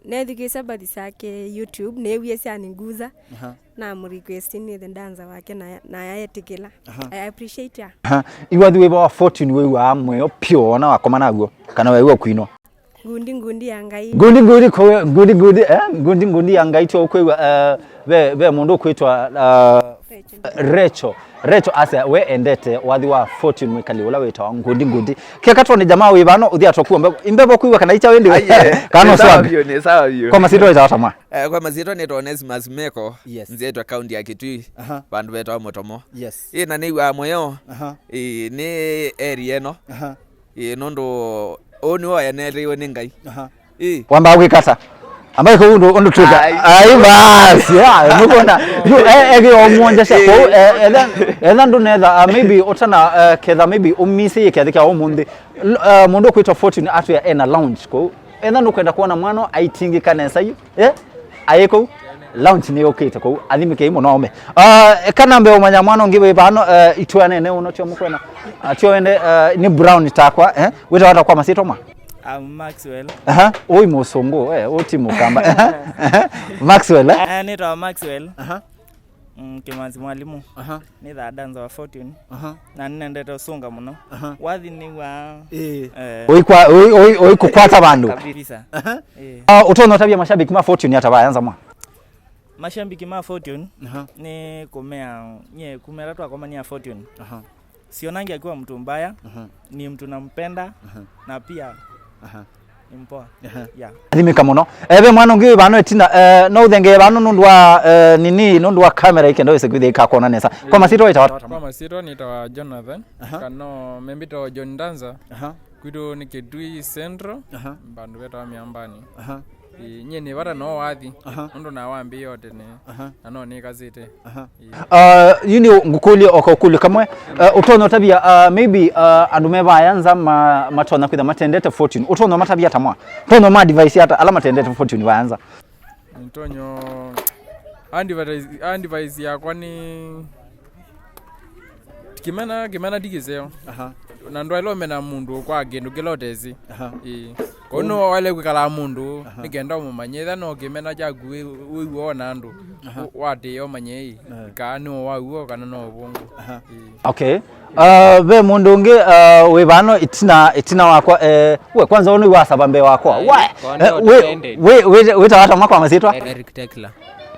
Nethukĩĩsya mbathi syake YouTube, neewie syaniguza. Aha. Namũrequest nĩthe dancer wake na, na aetĩkĩla. Aha. I appreciate her. Aha. Iwathi wĩva wa Fortune wĩw'aa mweo pyũ ona wakoma naw'o, kana wew'a kwinwa? Ngundi, ngundi ya Ngai. Ngundi, ngundi, kwe-, ngundi, ngundi, eh? Ngundi, ngundi ya Ngai tyo kwĩw'a, eh, ve, ve mũndũ ũkwĩtwa, uh, Rachel. Rachel. Rachel asya we endete wathi wa Fortune Mwikali ũla wĩtawa Ngundi Ngundi. Keka twone jamaa wĩ vano ũthi atwa kuo mbevo. Imbevo kwĩw'a kana icha wĩndĩ we? Aye. Kana nĩ sawa swag. Vyũ, nĩ sawa vyũ. Kwa masito wĩtawa ata mwa? Eh, kwa masito nĩtawa Onesimus Meko. Yes. Nzĩtwe kaunti ya Kitui. Aha. Vandũ vetawa Mũtomo. Yes. Ĩ na nĩw'aa mũyo. Aha. Ĩ, nĩ area ĩno. Aha. Ĩ, nũndũ ũũ nĩwe waeneeteiwe nĩ Ngai. Aha. Ĩ. Wambaa kwĩkata. Ambai kũu ũndũ, ũndũ twĩka. Ai. Ai, basi, ya, nũkwona. Yu, e, eke omwonjesha kũu, e, etha, etha ndũnetha, uh, maybe ũtana, uh, ketha maybe ũmisi kĩathĩ kya ũmũnthĩ. L-, uh, mũndũ ũkwĩtwa Fortune atwĩa ena lounge kũu. Etha nũkwenda kuona mwana aitingĩka nesa yu, eh? Aĩ kũu, lounge nĩ yũkĩte kũu, athimĩkei mũno aume. Uh, eka nambe ũmanya mwana ũngĩ wĩ vano, uh, itwĩanene ũno tyo mũkwena. Uh, tyo ende, uh, nĩ brown takwa, eh? Wĩtawa ata kwa masitwa mwa? I'm Maxwell. Aha, ũi mũsũngũ, eh, ũti mũkamba. Aha, aha. Maxwell, eh? Eh, nĩtawa Maxwell. Aha. Mm, Kimanzi mwalimu. Aha. Nĩ thaa danza wa Fortune. Aha. Na nĩnendete ũsũnga mũno. Aha. Wathi nĩw'aa. Ĩĩ. Eh. Ũikwa-, ũi-, ũi-, ũikũkwata vandũ. Kabisa. Aha. Ĩĩ. Ah, ũtonya ũtavya mashabiki ma Fortune ata vayanza mwa? Mashabiki ma Fortune. Aha. Nĩ kũmea, nye kumela twakomania Fortune. Aha. Sionangi akiwa mtu mbaya, mhm, ni mtu nampenda, mhm, na pia, aha, ni mpoa. Aha. Yeah. Athimĩka mũno. Eh, ve mwana ũngĩ wĩ vano ĩtina, eh, no ũthengee vano nũndũ wa, eh, nini, nũndũ wa kamera ikenda wĩse kwĩthĩa ikakona nesa. Kwa masitwa wĩtawa? Kwa masitwa nĩtawa Jonathan, aha, kana membĩtawa John Danza. Aha. Kwitũ nĩ Kitui Central, aha, vandũ vetawa Miambani. Aha. Ĩĩ, nyie nĩ vata no wathi, aha, nũndũ nawambĩĩe o tene, aha, na no nĩkasĩte. Aha. Ĩĩ. Uh, yu nĩ ngũkũlye o kaũkũlyo kamwe. Uh, ũtonya ũtavya, uh, maybe, uh, andũ me vaya nza ma-, matonya kwĩtha matendete Fortune. Ũtonya matavya ata mwa? Ũtonya ma advice ata ala matendete Fortune vaya nza? Nĩtonyo advertise, advice yakwa nĩ kĩmena, kĩmena ti kĩseo. Aha. Na ndwaĩle ũmena mũndũ kwa kĩndũ kĩla ũtesĩ. Aha. Ĩĩ. Kwoou nĩwaĩle kwĩkalaa mũndũ, aha, nĩkenda ũmũmanye. Ĩtha no kĩmena kyaku wĩ-, wĩw'a ona andũ. Aha. Ũ-, watĩĩa ũmanye ĩ, aha, kaa nĩ wa w'o kana no ũvũngũ. Aha. Ĩĩ. Okay. Uh, ve mũndũ ũngĩ, uh, wĩ vano ĩtina, ĩtina wakwa, eh, we kwanza ũnĩ wasava mbee wakwa. Ai, we, kwa eh, ndio we, tended. We, we, wĩtawa ata mwa kwa masitwa? Eric Tekla.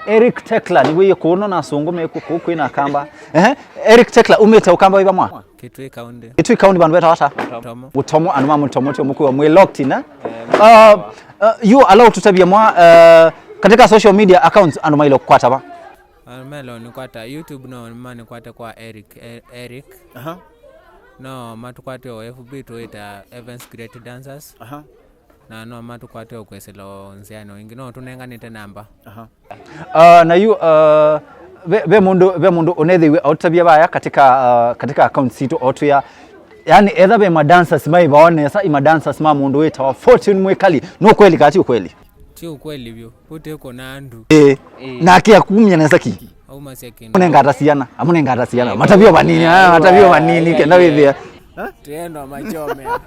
Eric Tekla, nĩwĩie kũno na asũngũ me kũ-, kũ-, kwĩna kamba. Ehe, Eric Tekla, umĩte ũkamba wĩva mwa? Kitui County. Kitui County, vandũ vetawa ata? Mũtomo. Mũtomo, andũ ma Mũtomo tyo mũkwĩwa mwĩ locked in, eh? Eh, uh, uh, yu ala ũtũtavya mwa, uh, katika social media accounts andũ maile kũkwata va? Ah, melo nĩkwata YouTube, no manĩkwate kwa Eric, E-, Eric. Aha. No matũkwate o F B tũĩta Evans Great Dancers. Aha. Na no matũkwate o kwĩsĩla o nzĩanĩ o ĩngĩ. No tũnenganĩte namba. Aha. Ah, na yu, ah, ve, ve mũndũ, ve mũndũ ũnethĩiwe aũtavya vaya katika, ah, katika account sitũ otwĩa. Yani, etha ve madancers maĩ vao nesa, i madancers ma mũndũ wĩtawa Fortune Mwikali. No kweli kati ukweli? Ti ukweli vyũ. Ũtĩ kũna andũ. Eh. Eh. Nake akumya nesa ki? Aumasya kĩndũ. Amũnenga ata siana, amũnenga ata siana. Eh, matavyo vanini, eh, ah, matavyo vanini, eh, kenda eh, wĩthĩa. Tũyenda machomea.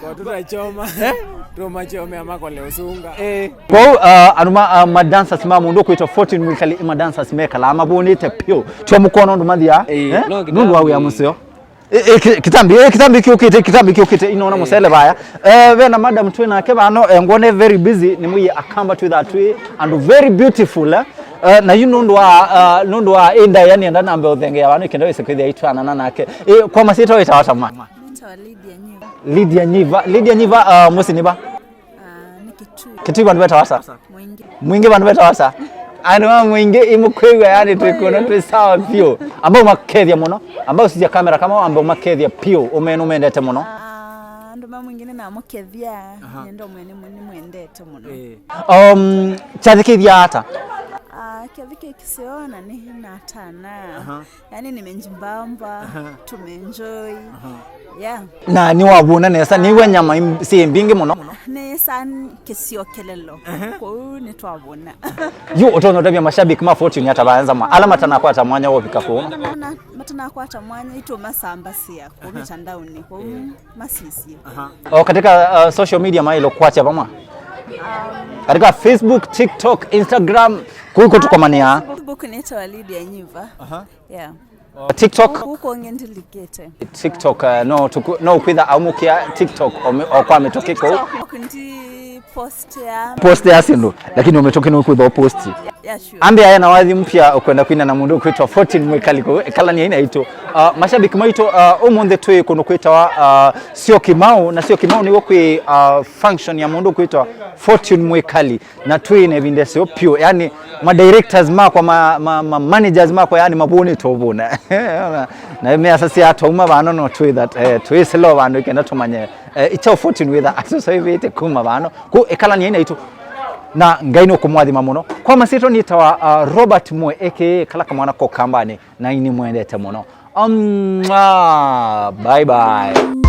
Kwa tutachoma. Tumachomea makole usunga. Eh. Kwoou, uh, andũ ma, uh, ma dancers ma mũndũ ũkwĩtwa Fortune Mwikali, ma dancers mekalaa mavũnĩte pyũ. Tio mũkona ũndũ mathia. Eh, eh? No, nũndũ wa wĩa mũseo. Eh, eh, ki-, kitambi, eh, kitambi kiũkĩte, kitambi kiũkĩte, inoona mũsele vaya. Eh, ve na madam twĩ nake vano, eh, ngwone very busy, nĩ mũiye akamba twĩ that way, and very beautiful, eh? Eh, na yu nũndũ wa, uh, nũndũ wa ĩnda, yani, enda nambe ũthengea vano, kenda wĩse kwĩthĩa itwanana nake. Eh, kwa masĩtwa wĩtawa ata mwa? Nĩtawa Lydia Nyiva. Lydia Nyiva. Lydia Nyiva, uh, mũsyĩ nĩ va? Ah, nĩ Kitui. Kitui vandũ vetawa ata? Mwingi. Mwingi vandũ vetawa ata? Andũ ma Mwingi imũkwĩw'a, yani, twĩkwona twĩ sawa vyũ. Ambao makethya mũno. Ambao sisya kamera kama ambao makethya pyũ. Ũmene ũmendete mũno. Ah, andũ ma Mwingi nĩnamũkethya. Aha. Nĩndo mwene nĩmwendete mũno. Eh. Um, kyathĩ kĩthya ata? Ah, kyathĩ kĩ kĩseo na nĩ natana. Aha. Yani nimejibamba, aha, tumeenjoy. Aha. Yeah. Na nĩwavũna nesa, nĩw'a nyama im-, syĩ mbingĩ mũno. Nesa kĩsio kĩlelo. Aha. Kwoou nĩtwavũna. Yu ũtonya ũtavya mashabiki ma Fortune ata vaenza mwa, ala matanakwata mwanya wa ũvika kũu? Matana-, matanakwata mwanya, itũmasambasya kũu, aha, mitandaoni kũu. Eh. Masisye. Aha. O katika, uh, social media mailo kwatya vamwe? Um, katika Facebook, TikTok, Instagram, kuko tukomania. Facebook nĩtawa Lydia Nyiva. Aha. Yeah. TikTok? Kuko ngendilikite. TikTok, uh, no tuku-, no kwitha aumũkia TikTok o mi-, o kwa mĩtũkĩ kũu. TikTok ndi post ya. Post ya sindu, lakini umetoke no kwitha post. Yeah, sure. Ambe aya na wathi mpya ukwenda kwina na mũndũ kwitwa Fortune Mwikali kũu, ekalania ina itu. Uh, mashabiki maitũ, uh, ũmũnthĩ twĩ kũndũ kwĩtawa, uh, Syokimau, na Syokimau nĩw'o kwĩ, uh, function ya mũndũ kwĩtwa Fortune Mwikali, na twĩ na ĩvinda ĩseo pyũ, yani ma directors makwa, ma, ma, ma managers makwa, yani mavũnĩte ũvũna. Na measasya twauma vano no twĩ that, eh, twĩsĩlo vandũ kenda tũmanye, eh, ichao Fortune wĩtha asusaivĩte kuma vano. Kũ ĩkalania ina itũ. Na Ngai nũkũmwathima mũno. Kwa masĩtwa nĩtawa, uh, Robert Mwe, A K A kala kamwana ko Kambanĩ, na ini mwendete mũno. Um, ah, bye bye.